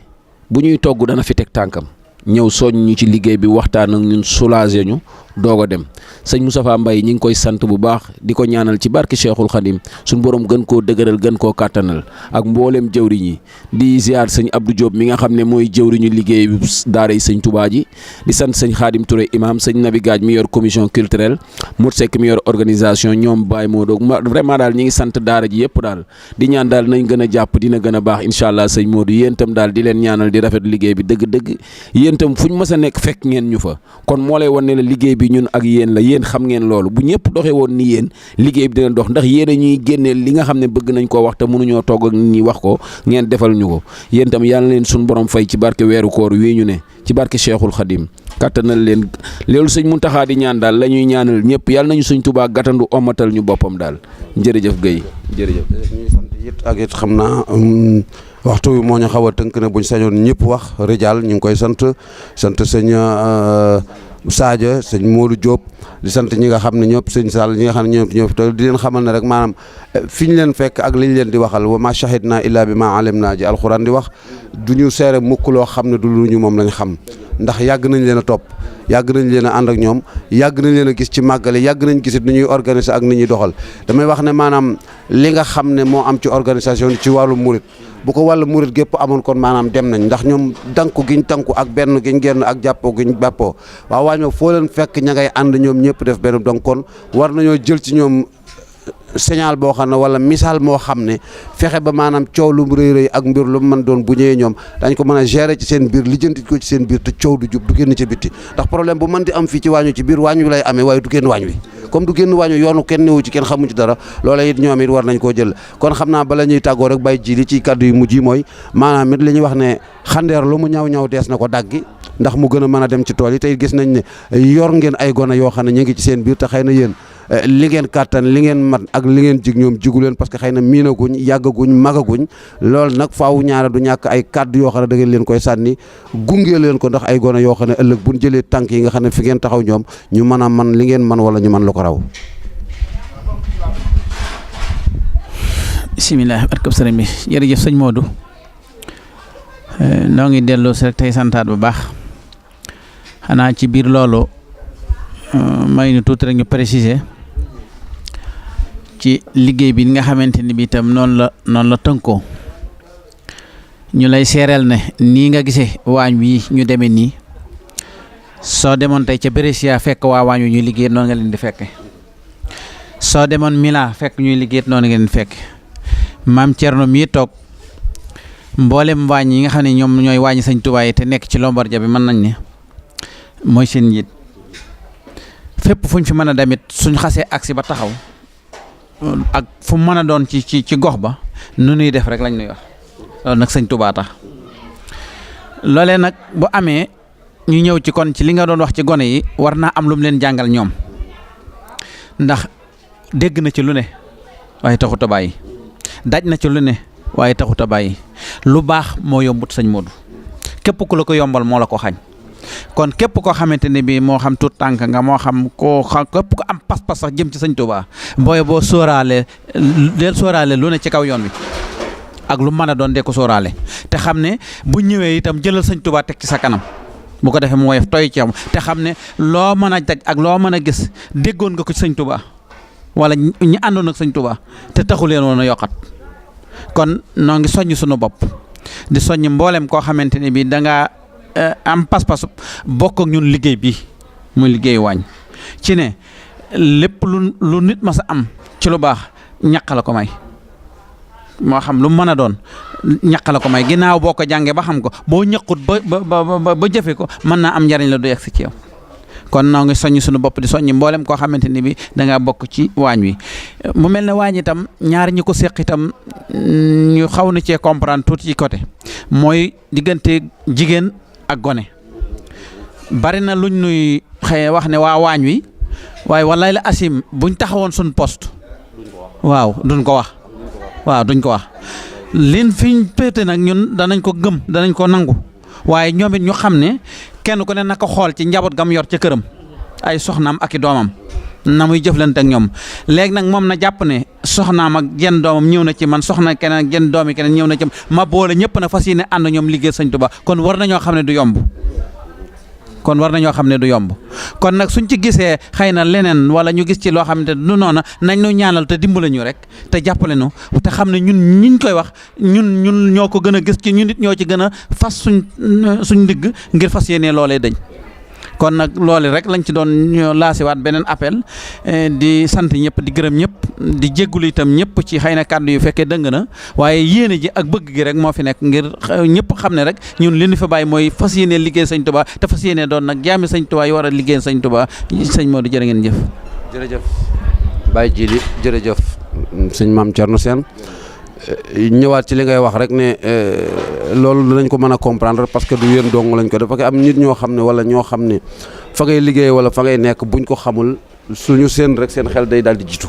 bu ñuy togg dana fi teg tànkam ñëw soñ ñu ci liggéey bi waxtaan ak ñun soulager ñu doog a dem sëñ Moustapha Mbaye ñi ngi koy sant bu baax di ko ñaanal ci barke Cheikhul Khadim suñu borom gën koo dëgëral gën koo kàttanal ak mboolem jëwriñ yi di ziar sëñ Abdou Diop mi nga xam ne mooy jëwriñu liggéey daara yi sëñ Touba ji di sant sëñ Khadim Touré imam sëñ Nabi Gaaj mi yor commission culturelle Mout Seck mi yor organisation ñoom Baye Modou vraiment daal ñi ngi sant daara ji yëpp daal di ñaan daal nañ gën a jàpp dina gën a baax incha allah sëñ Modou yéen itam daal di leen ñaanal di rafet liggéey bi dëgg-dëgg yéen itam fu ñu mës a nekk fekk ngeen ñu fa kon moo lay wan ne la liggéey bi ñun ak yéen la yéen xam ngeen loolu bu ñëpp doxee woon ni yéen liggéey bi dina dox ndax yéen a ñuy génneel li nga xam ne bëgg nañ koo wax te mënuñoo togg ak nit ñi wax ko ngeen defal ñu ko yéen tam yàlla leen suñu borom fay ci barke weeru koor wii ñu ne ci barke Cheikhul Khadim kàttanal leen loolu sëñ Muntaxa di ñaan daal la ñuy ñaanal ñëpp yàlla nañu sëñ Tuubaa gàttandu omatal ñu boppam daal jërëjëf Guèye jërëjëf. ñuy sant it ak it xam naa waxtu wi moo ñu xaw a tënk ne buñ sañoon ñëpp wax Rijal ñu ngi koy sant sëñ Sadio sëñ Modou Diop di sant ñi nga xam ne ñëpp sëñ Sall ñi nga xam ne ñëpp te di leen xamal ne rek maanaam fi ñu leen fekk ak li ñu leen di waxal wa ma shahidna illa bi ma alimna ji alxuraan di wax du ñu seere mukk loo xam ne du lu ñu moom lañ xam ndax yàgg nañ leen a topp yàgg nañ leen a ànd ak ñoom yàgg nañ leen a gis ci màggale yàgg nañ gisit ni ñuy organiser ak ni ñuy doxal damay wax ne maanaam li nga xam ne moo am ci organisation ci wàllu murit bu ko wàllu murit gépp amoon kon maanaam dem nañ ndax ñoom danku giñ tanku ak benn giñ genn ak jàppoo giñ bàppoo waaw waañ ma foo leen fekk ña ngay ànd ñoom ñëpp def benn donc kon war nañoo jël ci ñoom signal boo xam ne wala misaal moo xam ne fexe ba maanaam coow lu mu rëy rëy ak mbir lu mu mën doon bu ñëwee ñoom dañ ko mën a gérer ci seen biir lijjanti ko ci seen biir te coow du jub du génn ci bitti ndax problème bu mën di am fii ci waañu ci biir waañ wi lay amee waaye du génn waañ wi comme du génn waañu yoonu kenn newu ci kenn xamu ci dara loola it ñoom it war nañ koo jël kon xam naa bala ñuy tàggoo rek bàyyi ji li ci kaddu yu mujj yi mooy maanaam it li ñuy wax ne xandeer lu mu ñaw ñaw dees na ko daggi ndax mu gën a mën a dem ci tool yi tey gis nañ ne yor ngeen ay gone yoo xam ne ñu ngi ci seen biir te xëy na yéen li ngeen kàttan li ngeen mat ak li ngeen jig ñoom jigu leen parce que xëy na miinaguñ yàggaguñ magaguñ loolu nag faaw ñaara du ñàkk ay kàddu yoo xam ne da ngeen leen koy sànni gunge leen ko ndax ay gone yoo xam ne ëllëg buñ jëlee tànk yi nga xam ne fi ngeen taxaw ñoom ñu mën a man li ngeen man wala ñu man lu ko raw. bisimilah barkab sëriñ bi jërëjëf sëñ Modou noo ngi delloo si rek tey santaat bu baax xanaa ci biir loolu may nu tuuti rek ñu préciser ci liggéey bi nga xamante ni bi itam noonu la tënkoo ñu lay seereel ne nii nga gisee waañ wi ñu demee nii soo demoon tey ca Brescia fekk waa waañ wi ñuy liggéey noonu nga leen di fekke soo demoon Milan fekk ñuy liggéey noonu nga leen di fekke maam Thierno mii toog mboolem waañ yi nga xam ne ñoom ñooy waañi Sëñ Tuubaa yi te nekk ci Lombardia bi mën nañ ne mooy seen njiit fépp fuñ fi mën a demit suñ xasee agsi ba taxaw ak fu mën a doon ci gox ba nu nuy def rek lañ nuy wax loolu nag Sëñ Tuubaa tax loolee nag bu amee ñu ñëw ci kon ci li nga doon wax ci gone yi war naa am lu mu leen jàngal ñoom ndax dégg na ci lu ne waaye taxut a bàyyi daj na ci lu ne waaye taxut a bàyyi lu baax moo yombut sëñ Modou képp ku la ko yombal moo la ko xañ kon képp koo xamante ne bii moo xam tuut tànk nga moo xam képp ko am pas-pas sax jëm ci sëñ Touba boo sóoraale lu ne ci kaw yoon wi ak lu mën a doon dee ko sóoraale te xam ne bu ñëwee itam jëlal sëñ Touba teg ci sa kanam bu ko defee mu woyof toy ci am te xam ne loo mën a daj ak loo mën a gis déggoon nga ko ci sëñ Touba wala ñi àndoon ak sëñ Touba te taxu leen woon a yokkat kon noo ngi soññ sunu bopp di soññ mboolem koo xamante ne bii da ngaa am pas-pas bokk ak ñun liggéey bi muy liggéey waañ ci ne lépp lu nit ma sa am ci lu baax ñaq la ko may moo xam lu mën a doon ñaq la ko may ginnaaw boo ko jàngee ba xam ko boo ñaqut ba jëfe ko mën naa am njariñ la du yegg si ci yow kon noo ngi soññ suñu bopp di soññ mboolem koo xamante ni bi dangaa bokk ci waañ wi mu mel ne waañ itam ñaar ñi ko seq itam ñu xaw na cee comprendre tuuti ci côté mooy diggante jigéen ak gone bari na luñ nuy xëy wax ne waa waañ wi waaye wallaay la asim buñ taxawoon suñ poste waaw duñ ko wax waaw duñ ko wax liñ fiñ péete nag ñun danañ ko gëm danañ ko nangu waaye ñoom it ñu xam ne kenn ku ne naka xool ci njaboot gam yor ca këram ay soxnaam ak i doomam na muy jëflante ak ñoom léegi nag moom na jàpp ne soxnaam ak jenn doomam ñëw na ci man soxna keneen ak jenn doomi keneen ñëw na ci ma boole ñëpp na fas yéene ànd ñoom liggéey Sëñ Tuubaa kon war nañoo xam ne du yomb kon nag suñ ci gisee xëy na leneen wala ñu gis ci loo xam ne du noona nañ ñu ñaanal te dimbale ñu rek te jàppale ñu te xam ne ñun ñiñ koy wax ñun ñoo ko gën a gis ci ñun nit ñoo ci gën a fas suñ ndigg ngir fas yéene loolee dañ kon nag loolu rek lañ ci doon laasiwaat beneen appel di sant ñëpp di gërëm ñëpp di jéggulu itam ñëpp ci xëy na kàddu yu fekkee dëng na waaye yéene ji ak bëgg gi rek moo fi nekk ngir ñëpp xam ne rek ñun li ñu fa bàyyi mooy fas yéene liggéey Sëñ Tuubaa te fas yéene doon nag jaami Sëñ Tuubaa yi war a liggéey Sëñ Tuubaa sëñ Modou jërë ngeen jëf. jërëjëf Baye Djily jërëjëf sëñ Maam Thierno Sène ñëwaat ci li ngay wax rek ne loolu dinañ ko mën a comprendre parce que du yéen dong lañ ko def parce que am nit ñoo xam ne wala ñoo xam ne fa ngay liggéey wala fa ngay nekk buñ ko xamul suñu seen rek seen xel day daal di jiitu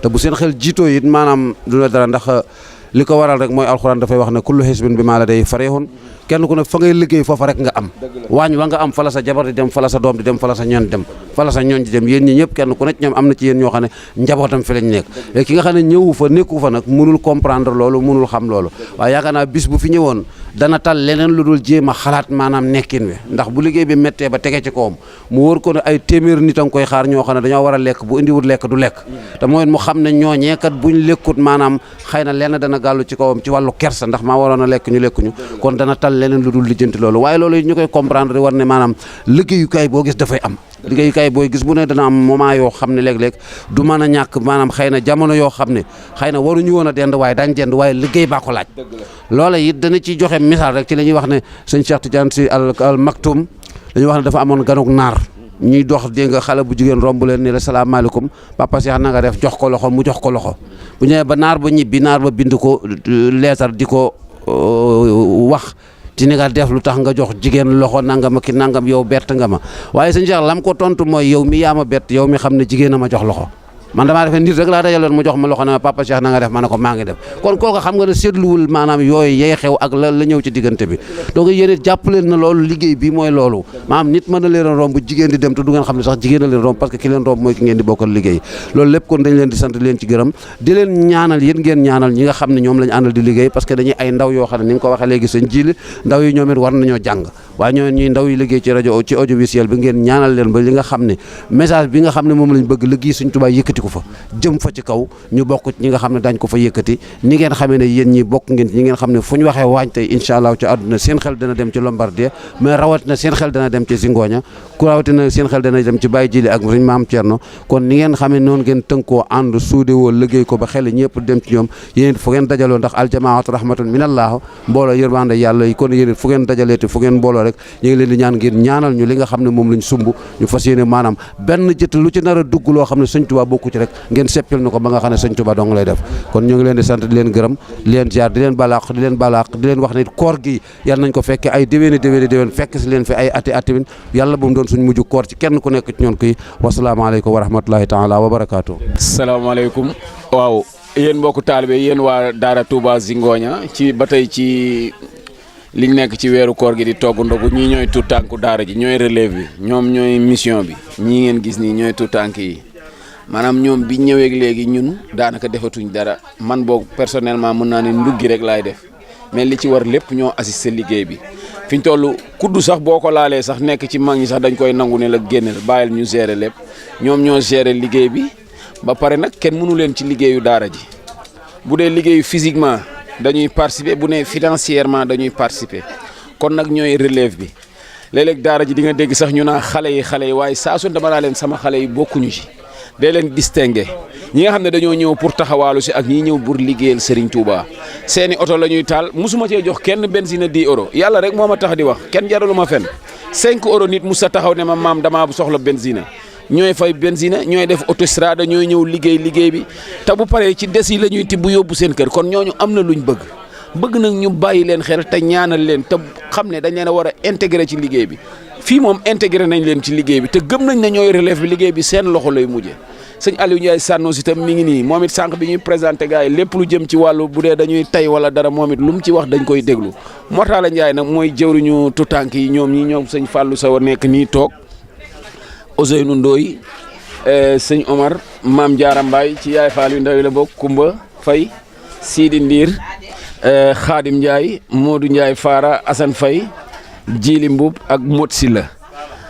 te bu seen xel jiitoo it maanaam du la dara ndax li ko waral rek mooy alxuraan dafay wax ne kullu xisbin bimaa ladayhim farihun kenn ku ne fa ngay liggéey foofa rek nga am waañ wa nga am fala sa jabar di dem fala sa doom di dem fala sa ñoon dem fala sa ñoon di dem yéen ñi ñëpp kenn ku nekk ñoom am na ci yéen ñoo xam ne njabootam fi lañ nekk léegi ki nga xam ne ñëwu fa nekku fa nag mënul comprendre loolu mënul xam loolu waaye yaakaar naa bis bu fi ñëwoon dana tal leneen lu dul jéem a xalaat maanaam nekkin wi ndax bu liggéey bi méttee ba tege ci kawam mu wóor ko ne ay téeméer nit a nga koy xaar ñoo xam ne dañoo war a lekk bu indiwul lekk du lekk te mooy mu xam ne ñooñee kat buñ lekkut maanaam xëy na lenn dana gàllu ci kawam ci wàllu kersa ndax maa waroon a lekk ñu lekkuñu kon dana tal leneen lu dul lijjanti loolu waaye loolu ñu koy comprendre war ne maanaam liggéeyukaay boo gis dafay am liggéeyukaay booy gis bu ne dana am moment yoo xam ne léeg-léeg du mën a ñàkk maanaam xëy na jamono yoo xam ne xëy na waruñu woon a dend waaye daañ dend waaye liggéey baa ko laaj loola it dana ci joxe misaal rek ci la ñuy wax ne sëñ Cheikh Tidiane Sy al Maktoum dañuy wax ne dafa amoon ganuk naar ñuy dox dégg nga xale bu jigéen romb leen ni la salaamaaleykum papa Cheikh na nga def jox ko loxo mu jox ko loxo bu ñëwee ba naar ba ñibbi naar ba bind ko leetar di ko wax ci ni nga def lu tax nga jox jigéen loxo nangam ak nangam yow bett nga ma waaye sëñ Cheikh lam ko tontu mooy yow mi yaa ma bett yow mi xam ne jigéen a ma jox loxo man damaa defee nit rek laa dajaloon mu jox ma loxo ne ma papa Cheikh na nga def ma ne ko maa ngi def kon kooku xam nga ne seetluwul maanaam yooyu yey xew ak la ñëw ci diggante bi donc yéen it jàppaleen na loolu liggéey bi mooy loolu maanaam nit mën na leen a romb jigéen di dem te du ngeen xam ne sax jigéen a leen romb parce que ki leen romb mooy ki ngeen di bokkal liggéey loolu lépp kon dañ leen di sant leen ci gërëm di leen ñaanal yéen ngeen ñaanal ñi nga xam ne ñoom lañ àndal di liggéey parce que dañuy ay ndaw yoo xam ne ni nga ko waxee léegi sëñ Djily ndaw yi ñoom it war nañoo jàng waaye ñoo ñuy ndaw yi liggéey ci rajo ci audiovisuel bi ngeen ñaanal leen ba li nga xam ne message bi nga xam ne moom lañ bëgg liggéey Sëñ Tuubaa yëkkati ko fa jëm fa ci kaw ñu bokk ñi nga xam ne dañ ko fa yëkkati ni ngeen xamee ne yéen ñi bokk ngeen ñi ngeen xam ne fu ñu waxee waañ tey incha allah ci àdduna seen xel dana dem ci Lombardie mais rawatina seen xel dana dem ci Zingoña ku rawatina seen xel dana dem ci Baye Djily ak Sëñ Maam Thierno kon ni ngeen xamee noonu ngeen tënkoo ànd suudewoo liggéey ko ba xel ñëpp dem ci ñoom yéen fu ngeen dajaloo ndax aljamaatu rahmatun minallah mbooloo yërmande yàlla yi kon yéen fu ngeen dajaleeti fu ngeen mbooloo rek ñu ngi leen di ñaan ngeen ñaanal ñu li nga xam ne moom lañ sumb ñu fas yéene maanaam benn jët lu ci nar a dugg loo xam ne Sëñ Tuubaa bokku ci rek ngeen seppil na ko ba nga xam ne Sëñ Tuubaa dong lay def kon ñu ngi leen di sant di leen gërëm di leen ziar di leen balaax di leen wax ne koor gi yàlla nañ ko fekke ay déwéni fekk si leen fi ay ati atimin yàlla bu mu doon suñ mujj koor ci kenn ku nekk ci ñoon koy wasalaamaaleykum wa rahmatulahi taala wa barakaatu. salaamaaleykum waaw yéen mbokku taalibe yéen waa Daara Touba Zingoña ci ba tey ci liñ nekk ci weeru koor gi di togg ndogu ñii ñooy tuut tànku daara ji ñooy relève bi ñoom ñooy mission bi ñii ngeen gis nii ñooy tuut tànk yi maanaam ñoom bi ñëwee léegi ñun daanaka defatuñ dara man boog personnellement mën naa ne nduggi rek laay def mais li ci war lépp ñoo assisté liggéey bi fi ñu toll kuddu sax boo ko laalee sax nekk ci mag ñi sax dañ koy nangu ne la génneel bàyyil ñu gérer lépp ñoom ñoo gérer liggéey bi ba pare nag kenn mënu leen ci liggéeyu daara ji bu dee liggéeyu physiquement dañuy participer bu ne financièrement dañuy participer kon nag ñooy relève bi léeg-léeg daara ji di nga dégg sax ñu naa xale yi waaye saa su dama naa leen sama xale yi bokkuñu ci day leen distingué ñi nga xam ne dañoo ñëw pour taxawaalu si ak ñi ñëw pour liggéeyal Serigne Touba seeni oto la ñuy taal musuma cee jox kenn benzine 10 euros yàlla rek moo ma tax di wax kenn jaralu ma fen 5 euros nit musa taxaw ne ma maam damaa soxla benzine ñooy fay benzine ñooy def autostrade ñooy ñëw liggéey bi te bu paree ci des yi la ñuy tibb yóbbu seen kër kon ñooñu am na luñ bëgg nag ñu bàyyi leen xel te ñaanal leen te xam ne dañ leen a war a intégré ci liggéey bi fii moom intégré nañ leen ci liggéey bi te gëm nañ ne ñooy relève bi liggéey bi seen loxo lay mujje sëñ Aliou Ndiaye Sànnoos itam mi ngi nii moom it sànq bi ñuy présenté gars yi lépp lu jëm ci wàllu bu dee dañuy tay wala dara moom it lu mu ci wax dañ koy déglu Mortala Ndiaye nag mooy jëwriñu tutànk yi ñoom sëñ Fallou Sow nekk nii toog Ousseynou Ndoye sëñ Omar Maam Diarra Mbaye ci yaay Fall yu ndaw yi la bokk Kumba Faye Sidi Ndiir Khadim Ndiaye Modou Ndiaye Fara Assane Faye Djili Mbuub ak Mot Silla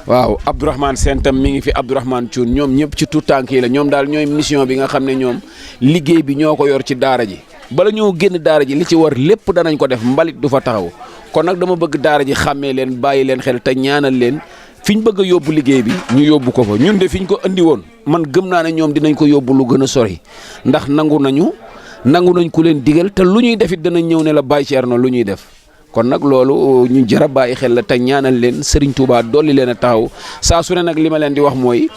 waaw Abdourahmane Sène tam mi ngi fi Abdourahmane Thioune ñoom ñëpp ci tuutànk yi la ñoom daal ñooy mission bi nga xam ne ñoom liggéey bi ñoo ko yor ci daara ji bala ñoo génn daara ji li ci war lépp danañ ko def mbalit du fa taxaw kon nag dama bëgg daara ji xàmmee leen bàyyi leen xel te ñaanal leen fi ñu bëgg a yóbbu liggéey bi ñu yóbbu ko fa ñun de fi ñu ko andi woon man gëm naa ne ñoom dinañ ko yóbbu lu gën a sori ndax nangu nañ ku leen digal te lu ñuy def it danañ ñëw ne la Baye Thierno lu ñuy def kon nag loolu ñu jar a bàyyi xel la te ñaanal leen Serigne Touba dolli leen a taxaw saa su ne nag li ma leen di wax mooy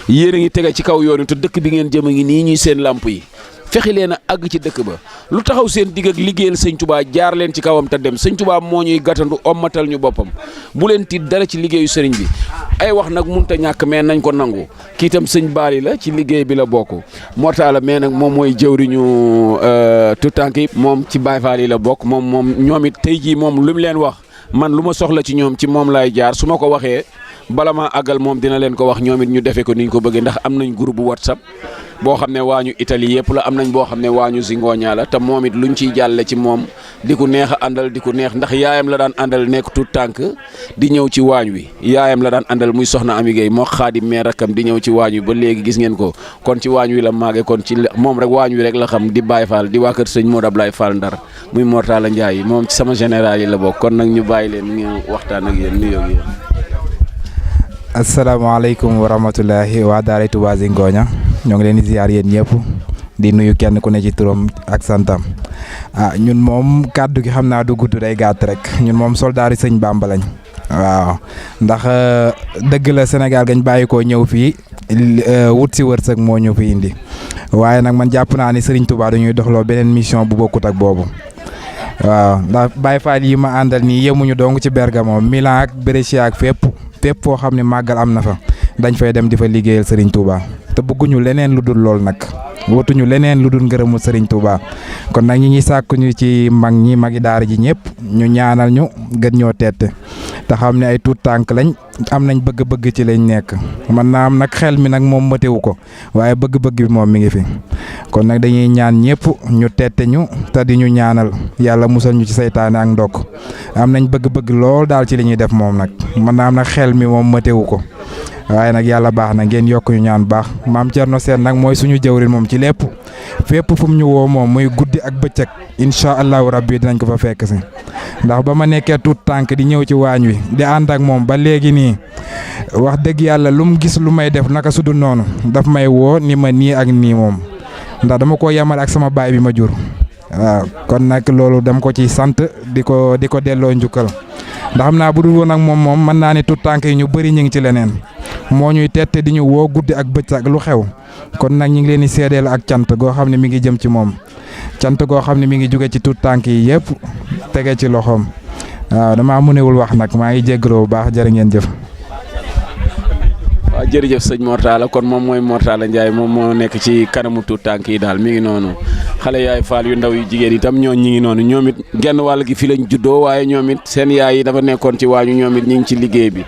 yéen a ngi tege ci kaw yoon wi te dëkk bi ngeen jëm a ngi nii ñuy seen làmp yi fexe leen a àgg ci dëkk ba lu taxaw seen digg ak liggéeyal sëñ Touba jaar leen ci kawam te dem sëñ Touba moo ñuy gàttandu ommatal ñu boppam bu leen tiit dara ci liggéeyu sëriñ bi ay wax nag mënut a ñàkk mais nañ ko nangu kii itam sëñ Baali la ci liggéey bi la bokk Mortala mais nag moom mooy jëwriñu tutànk yi moom ci Baye Fall yi la bokk moom ñoom it tey jii moom lu mu leen wax man lu ma soxla ci ñoom ci moom laay jaar su ma ko waxee bala maa àggal moom dina leen ko wax ñoom it ñu defee ko ni ñu ko bëggee ndax am nañ groupe bu WhatsApp boo xam ne waañu Italie yëpp la am nañ boo xam ne waañu Zingoña la te moom it luñ ciy jàlle ci moom di ko neex a àndal di ko neex ndax yaayam la daan àndal nekk tout tànk di ñëw ci waañ wi yaayam la daan àndal muy soxna Ami Gueye moo Xaadim mee rakkam di ñëw ci waañ wi ba léegi gis ngeen ko kon ci waañ wi la maage kon ci moom rek waañ wi rek la xam di Baye Fall di waa kër sëñ Modou Ablaye Fall Ndar muy Mortala Ndiaye moom ci sama général yi la bokk kon nag ñu bàyyi leen ñu waxtaan ak yéen nuyoo ak yéen. asalaamaaleykum wa rahmatulahi waa Daara Touba Zingoña ñoo ngi leen di ziar yéen ñëpp di nuyu kenn ku ne ci turam ak santam ñun moom kàddu gi xam naa du gudd day gàtt rek ñun moom soldaari sëñ Bamba lañ waaw ndax dëgg la Sénégal gañ bàyyi ko ñëw fii wut si wërsëg moo ñu fi indi waaye nag man jàpp naa ni Serigne Touba dañuy doxloo beneen mission bu bokkut ak boobu waaw ndax Baye Fall yi ma àndal nii yemuñu dong ci Bergamo Milan ak Brescia ak fépp foo xam ne màggal am na fa dañ fay dem di fa liggéeyal Serigne Touba te bëgguñu leneen lu dul lool nag watuñu leneen lu dul ngërëmu Serigne Touba kon nag ñi ngi sàkku ñu ci magi daara ji ñëpp ñu ñaanal ñu gën ñoo teete te xam ne ay tuut tànk lañ am nañ bëgg-bëgg ci lañ nekk man naa am nag xel mi nag moom matewu ko waaye bëgg-bëgg bi moom mi ngi fi kon nag dañuy ñaan ñëpp ñu teete ñu te di ñu ñaanal yàlla musal ñu ci saytaane ak ndokk am nañ bëgg-bëgg lool daal ci li ñuy def moom nag man naa am nag xel mi moom matewu ko waaye nag yàlla baax na ngeen yokk ñu ñaan baax maam Thierno Sène nag mooy suñu jëwrin moom ci lépp fépp fu mu ñu woo moom muy guddi ak bëccëg incha allahu rabbi dinañ ko fa fekk si ndax ba ma nekkee tuut tànk di ñëw ci waañ wi di ànd ak moom ba léegi nii wax dëgg yàlla lu mu gis lu may def naka su dul noonu daf may woo ni ma nii ak nii moom ndax dama ko yemal ak sama baay bi ma jur waaw kon nag loolu dama ko ciy sant di ko delloo njukkal ndax xam naa bu dul woon ak moom mën naa ne tuut tànk yi ñu bëri ñu ngi ci leneen moo ñuy tette di ñu woo guddi ak bëccëg lu xew kon nag ñu ngi leen di seedeel ak cant goo xam ne mi ngi jëm ci moom cant goo xam ne mi ngi jóge ci tuut tànk yi yëpp tege ci loxoom waaw damaa mënewul wax nag maa ngi jégalu bu baax jërë ngeen jëf. waaw jërëjëf sëñ Mortala kon moom mooy Mortala Ndiaye moom moo nekk ci kanamu tuut tànk yi daal mi ngi noonu xale yaay Fall yu ndaw yu jigéen itam ñi ngi noonu ñoom it genn wàll gi fi lañ juddoo waaye ñoom it seen yaay yi dafa nekkoon ci waañu ñoom it ñi ngi ci liggéey bi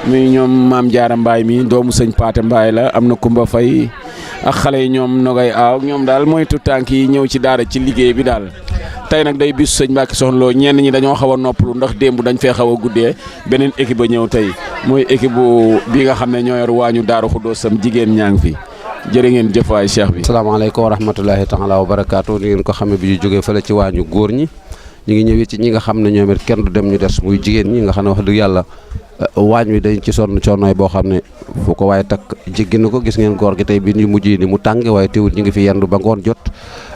muy ñoom Maam Diarra Mbaye mi doomu sëñ Paate Mbaye la am na Kumba Fay ak xale yi ñoom Nogay Aaw ñoom daal mooy tuut tànk yi ñëw ci daara ci liggéey bi daal tey nag day bis sëñ Mbacke Soxna Lo ñenn ñi dañoo xaw a noppalu ndax démb dañ fee xaw a guddee beneen équipe ba ñëw tey mooy équipe bi nga xam ne ñoo yor waañu Daaru Xuddoos sam jigéen ñaa ngi fi jërë ngeen jëf waay cheikh bi. asalaamaaleykum wa rahmatulahi taala wa barakaatu ni ngeen ko xamee bi ñu jógee fële ci waañu góor ñi ñu ngi ñëwee ci ñi nga xam ne ñoom it kenn du dem ñu des muy jigéen ñi nga xam ne wax dëgg yàlla waañ wi dañ ci sonn coonooy boo xam ne fu ko waaye takk jéggi na ko gis ngeen góor gi tey bi ñu mujj ni mu tàng waaye teewul ñu ngi fi yendu ba ngoon jot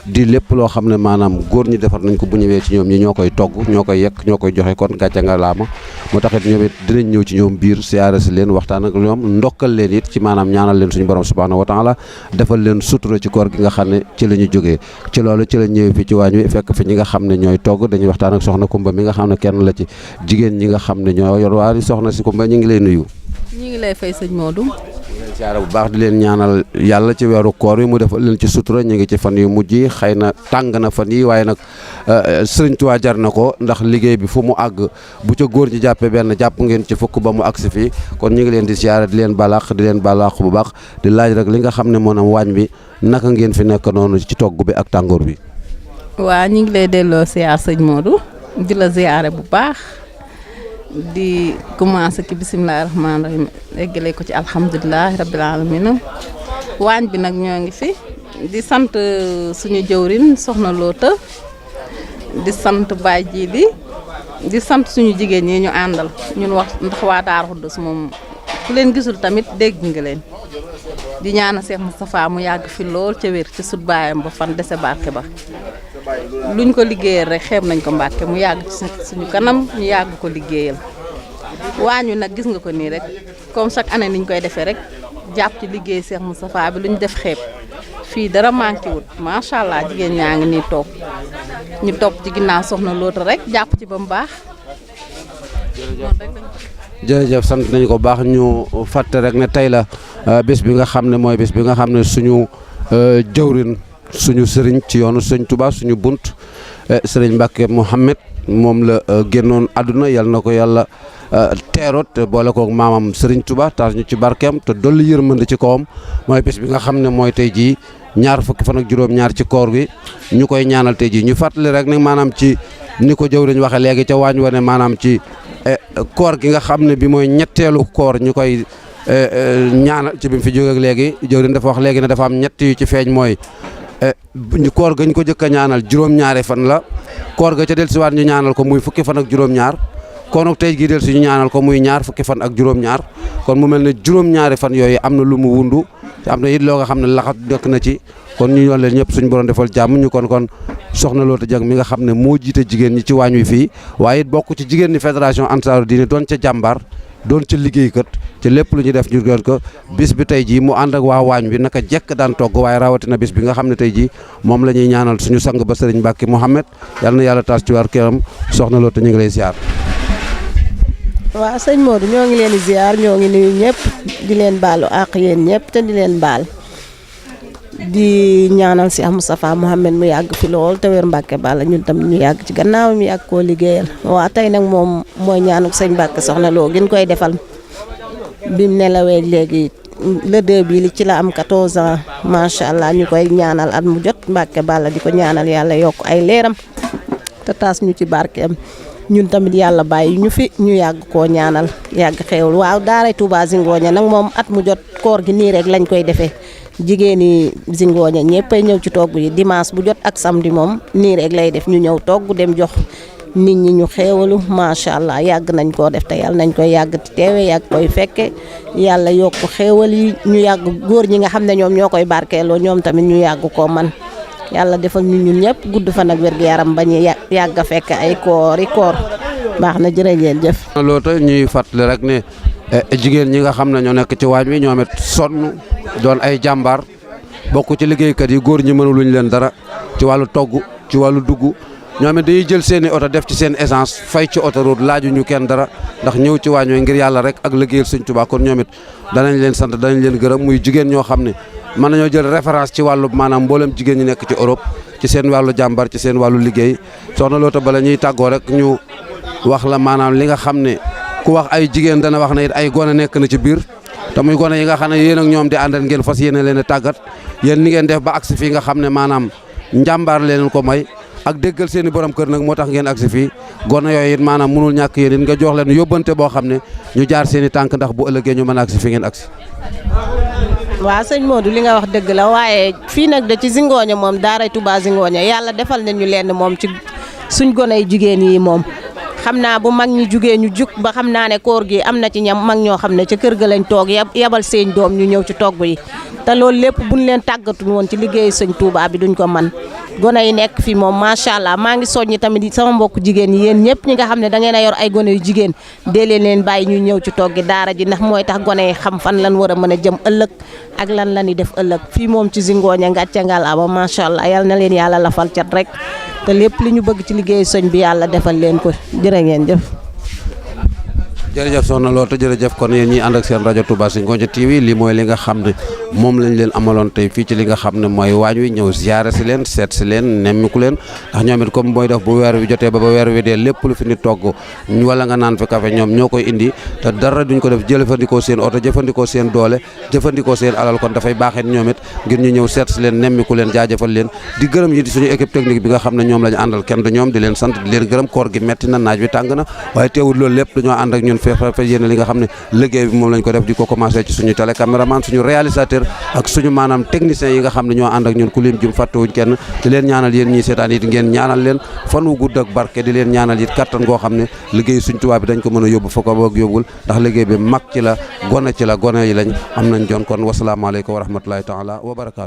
di lépp loo xam ne maanaam góor ñi defar nañ ko bu ñëwee ci ñoom ñi ñoo koy togg ñoo koy yekk ñoo koy joxe kon gàcce nga laama moo taxit ñoom it dinañ ñëw ci ñoom biir siyaare si leen waxtaan ak ñoom ndokkal leen it ci maanaam ñaanal leen suñu borom subhanahu wa taala defal leen sutura ci koor gi nga xam ne ci la ñu jógee ci loolu ci la ñëwee fii ci waañ wi fekk fi ñi nga xam ne ñooy togg dañuy waxtaan ak soxna Kumba mi nga xam ne kenn la ci jigéen ñi nga xam ne ñoo yor waa soxna si Kumba ñu ngi lay nuyu. ñu ngi lay fay sëñ Modou. siyaare bu baax di leen ñaanal yàlla ci weeru koor yi mu defal leen ci sutura ñu ngi ci fan yu mujj yi xëy na tàng na fan yi waaye nag Sëriñ Tuubaa jar na ko ndax liggéey bi fu mu àgg bu ca góor ñi jàppee benn jàpp ngeen ci fukk ba mu agsi fii kon ñu ngi leen di siyaare di leen balaax bu baax di laaj rek li nga xam ne moom waañ bi naka ngeen fi nekk noonu ci togg bi ak tàngoor bi. waa ñu ngi lay delloo siyaar sëñ Modou di la siyaare bu baax di commencé ci bisimilah rahmaani rahim eggale ko ci alhamdulilah rabbil alamin waañ bi nag ñoo ngi fi di sant suñu jëwrin soxna Loota di sant Baay Jiili di sant suñu jigéen ñi ñu àndal ñun wax ndax waa Daaru Xuddus moom ku leen gisul tamit dégg nga leen di ñaana Cheikh Moustapha mu yàgg fi lool ca wér ci sut baayam ba fan dese barke ba luñ ko liggéeyal rek xeeb nañ ko Mbàkke mu yàgg ci suñu kanam ñu yàgg ko liggéeyal waañu nag gis nga ko nii rek comme chaque année niñ koy defee rek jàpp ci liggéey Cheikh Moustapha bi lu ñu def xeeb fii dara manqué wut macha allah jigéen ñaa ngi nii toog ñu topp ci ginnaaw soxna Loota rek jàpp ci ba mu baax. jërëjëf sant nañu ko baax ñu fàtte rek ne tey la bés bi nga xam ne mooy bés bi nga xam ne suñu jëwrin suñu sëriñ ci yoonu sëñ Touba suñu bunt sëriñ Mbàkke Mouhamed moom la génnoon àdduna yal na ko yàlla teeroot te boole koog maamam sëriñ Touba taas ñu ci barkeem te dolli yërmande ci kawam mooy bés bi nga xam ne mooy tey jii ñaar fukki fan ak juróom-ñaar ci koor gi ñu koy ñaanal tey jii ñu fàttali rek ne maanaam ci ni ko jëwriñ waxe léegi ca waañ wane maanaam ci koor gi nga xam ne bi mooy ñetteelu koor ñu koy ñaanal ci bi mu fi jóge ak léegi jëwriñ dafa wax léegi ne dafa am ñett yu ci feeñ mooy koor gañ ko jëkk a ñaanal juróom-ñaari fan la koor ga ca dellusiwaat ñu ñaanal ko muy fukki fan ak juróom-ñaar kon nag tey jii dellusi ñu ñaanal ko muy ñaar fukki fan ak juróom-ñaar kon mu mel ne juróom-ñaari fan yooyu am na lu mu wundu am na it loo nga xam ne laxat dëkk na ci kon ñu yoon leen ñëpp suñu borom defal jàmm ñu kon soxna Loota Jang mi nga xam ne moo jiite jigéen ñi ci waañ wi fii waaye it bokk ci jigéen ñi fédération Ansaaru Diine doon ca jàmbaar doon ca liggéeykat ci lépp lu ñu def ñu doon ko bis bi tey jii mu ànd ak waa waañ bi naka jekk daan togg waaye rawatina bis bi nga xam ne tey jii moom la ñuy ñaanal suñu sang ba sëriñ Mbàkke Mouhamed yal na yàlla taas ci war këram soxna Loota ñu ngi lay ziar. waaw sëñ Modou ñoo ngi leen di ziar ñoo ngi nuyu ñëpp di leen baalu àq yéen ñëpp te di leen baal di ñaanal Cheikh Moustapha Mouhamed mu yàgg fi lool te wér Mbàkke Balla ñun tam ñu yàgg ci gannaaw ñu yàgg koo liggéeyal waaw tey nag moom mooy ñaanuk sëñ Mbàkke soxna Lo gën koy defal bim nelawee léegi le 2 bi li ci la am 14 ans macha allah ñu koy ñaanal at mu jot Mbàkke Balla di ko ñaanal yàlla yokk ay leeram te taas ñu ci barkeem ñun tamit yàlla bàyyi ñu fi ñu yàgg koo ñaanal yàgg xewul waaw daaray Touba Zingoña nag moom at mu jot koor gi nii rek lañ koy defee jigéeni Zingoña ñëppay ñëw ci togg yi dimanche bu jot ak samedi moom nii rek lay def ñu ñëw togg dem jox nit ñi ñu xeewalu macha allah yàgg nañ koo def te yàlla nañ koy yàgg ti teewe yàgg koy fekke yàlla yokk xeewal yi ñu yàgg góor ñi nga xam ne ñoom ñoo koy barkeeloo ñoom tamit ñu yàgg koo man yàlla defal ñu ñun ñëpp gudd fan ak wér-gu-yaram ba ñu yàgg a fekk ay koor baax na jërëjëf. Loota ñuy fàttali rek ne jigéen ñi nga xam ne ñoo nekk ci waañ wi ñoom it sonn doon ay jàmbaar bokk ci liggéeykat yi góor ñi mënuluñ leen dara ci wàllu togg ci wàllu dugg ñoom it dañuy jël seen i oto def ci seen essence fay ci autoroute laaju ñu kenn dara ndax ñëw ci waañ wi ngir yàlla rek ak liggéeyal Sëñ Tuubaa kon ñoom it danañ leen sant danañ leen gërëm muy jigéen ñoo xam ne mën nañoo jël référence ci wàllu maanaam mboolem jigéen ñi nekk ci Europe ci seen wàllu jàmbar ci seen wàllu liggéey soxna Loota bala ñuy tàggoo rek ñu wax la maanaam li nga xam ne ku wax ay jigéen dana wax ne it ay gone nekk na ci biir te muy gone yi nga xam ne yéen ak ñoom di àndal ngeen fas yéene leen a tàggat yéen ni ngeen def ba agsi fii nga xam ne maanaam njàmbaar leen ko may ak déggal seen i borom kër nag moo tax ngeen agsi fii gone yooyu it maanaam mënul ñàkk yéen it nga jox leen yóbbante boo xam ne ñu jaar seen i tànk ndax bu ëllëgee ñu mën a agsi fi ngeen agsi. waaw sëñ Modou li nga wax dëgg la waaye fii nag da ci Zingoña moom daaray Touba Zingoña yàlla defal nañu leen moom ci suñ gone yi jigéen yi moom xam naa bu mag ñi jugee ñu jug ba xam naa ne koor gi am na ci ñam mag ñoo xam ne ca kër ga lañ toog yabal seen doom ñu ñëw ci togg yi te loolu lépp buñ leen tàggatu woon ci liggéey sëñ Touba bi duñ ko man gone yi nekk fii moom macha allah maa ngi soññi tamit sama mbokk jigéen yi yéen ñëpp ñi nga xam ne da ngeen a yor ay gone yu jigéen dee leen bàyyi ñu ñëw ci togg gi daara ji ndax mooy tax gone yi xam fan lan war a mën a jëm ëllëg ak lan la ñuy def ëllëg fii moom ci Zingoña ngàcce ngalaama macha allah yal na leen yàlla lafal cat rek te lépp li ñu bëgg ci liggéey sëñ bi yàlla defal leen ko jërë ngeen jëf. jërëjëf soxna Lo te jërëjëf kon yéen ñi ànd ak seen rajo Touba Zingonia TV lii mooy li nga xam ne moom lañ leen amaloon tey fii ci li nga xam ne mooy waañ wi ñëw ziare si leen seet si leen nemmiku leen ndax ñoom it comme mooy def bu weer wi jotee ba weer wi dee lépp lu fi ni togg wala nga naan fi café ñoom ñoo koy indi te dara duñ ko def jëfandikoo seen oto jëfandikoo seen doole jëfandikoo seen alal kon dafay baaxee ñoom it ngir ñu ñëw seet si leen nemmiku leen jaajëfal leen di gërëm yi di suñu équipe technique bi nga xam ne ñoom lañu àndal kenn du ñoom di leen sant di leen gërëm koor gi metti na naaj wi tàng na waaye teewul loolu lépp dañoo ànd ak ñun fa yéen li nga xam ne liggéey bi moom lañ ko def di ko commencé ci suñu télécaméraman suñu réalisateur ak suñu maanaam technicien yi nga xam ne ñoo ànd ak ñun ku lim jum fàttewuñ kenn di leen ñaanal yéen ñii seetaan it ngeen ñaanal leen fan wu gudd ak barke di leen ñaanal it kattan goo xam ne liggéey suñ tubaab bi dañ ko mën a yóbbu fa ko boog yóbbul ndax liggéey bi mag ci la gone yi lañ am nañ jon kon wasalaamaaleykum wa rahmatulahi taala wa barakaatu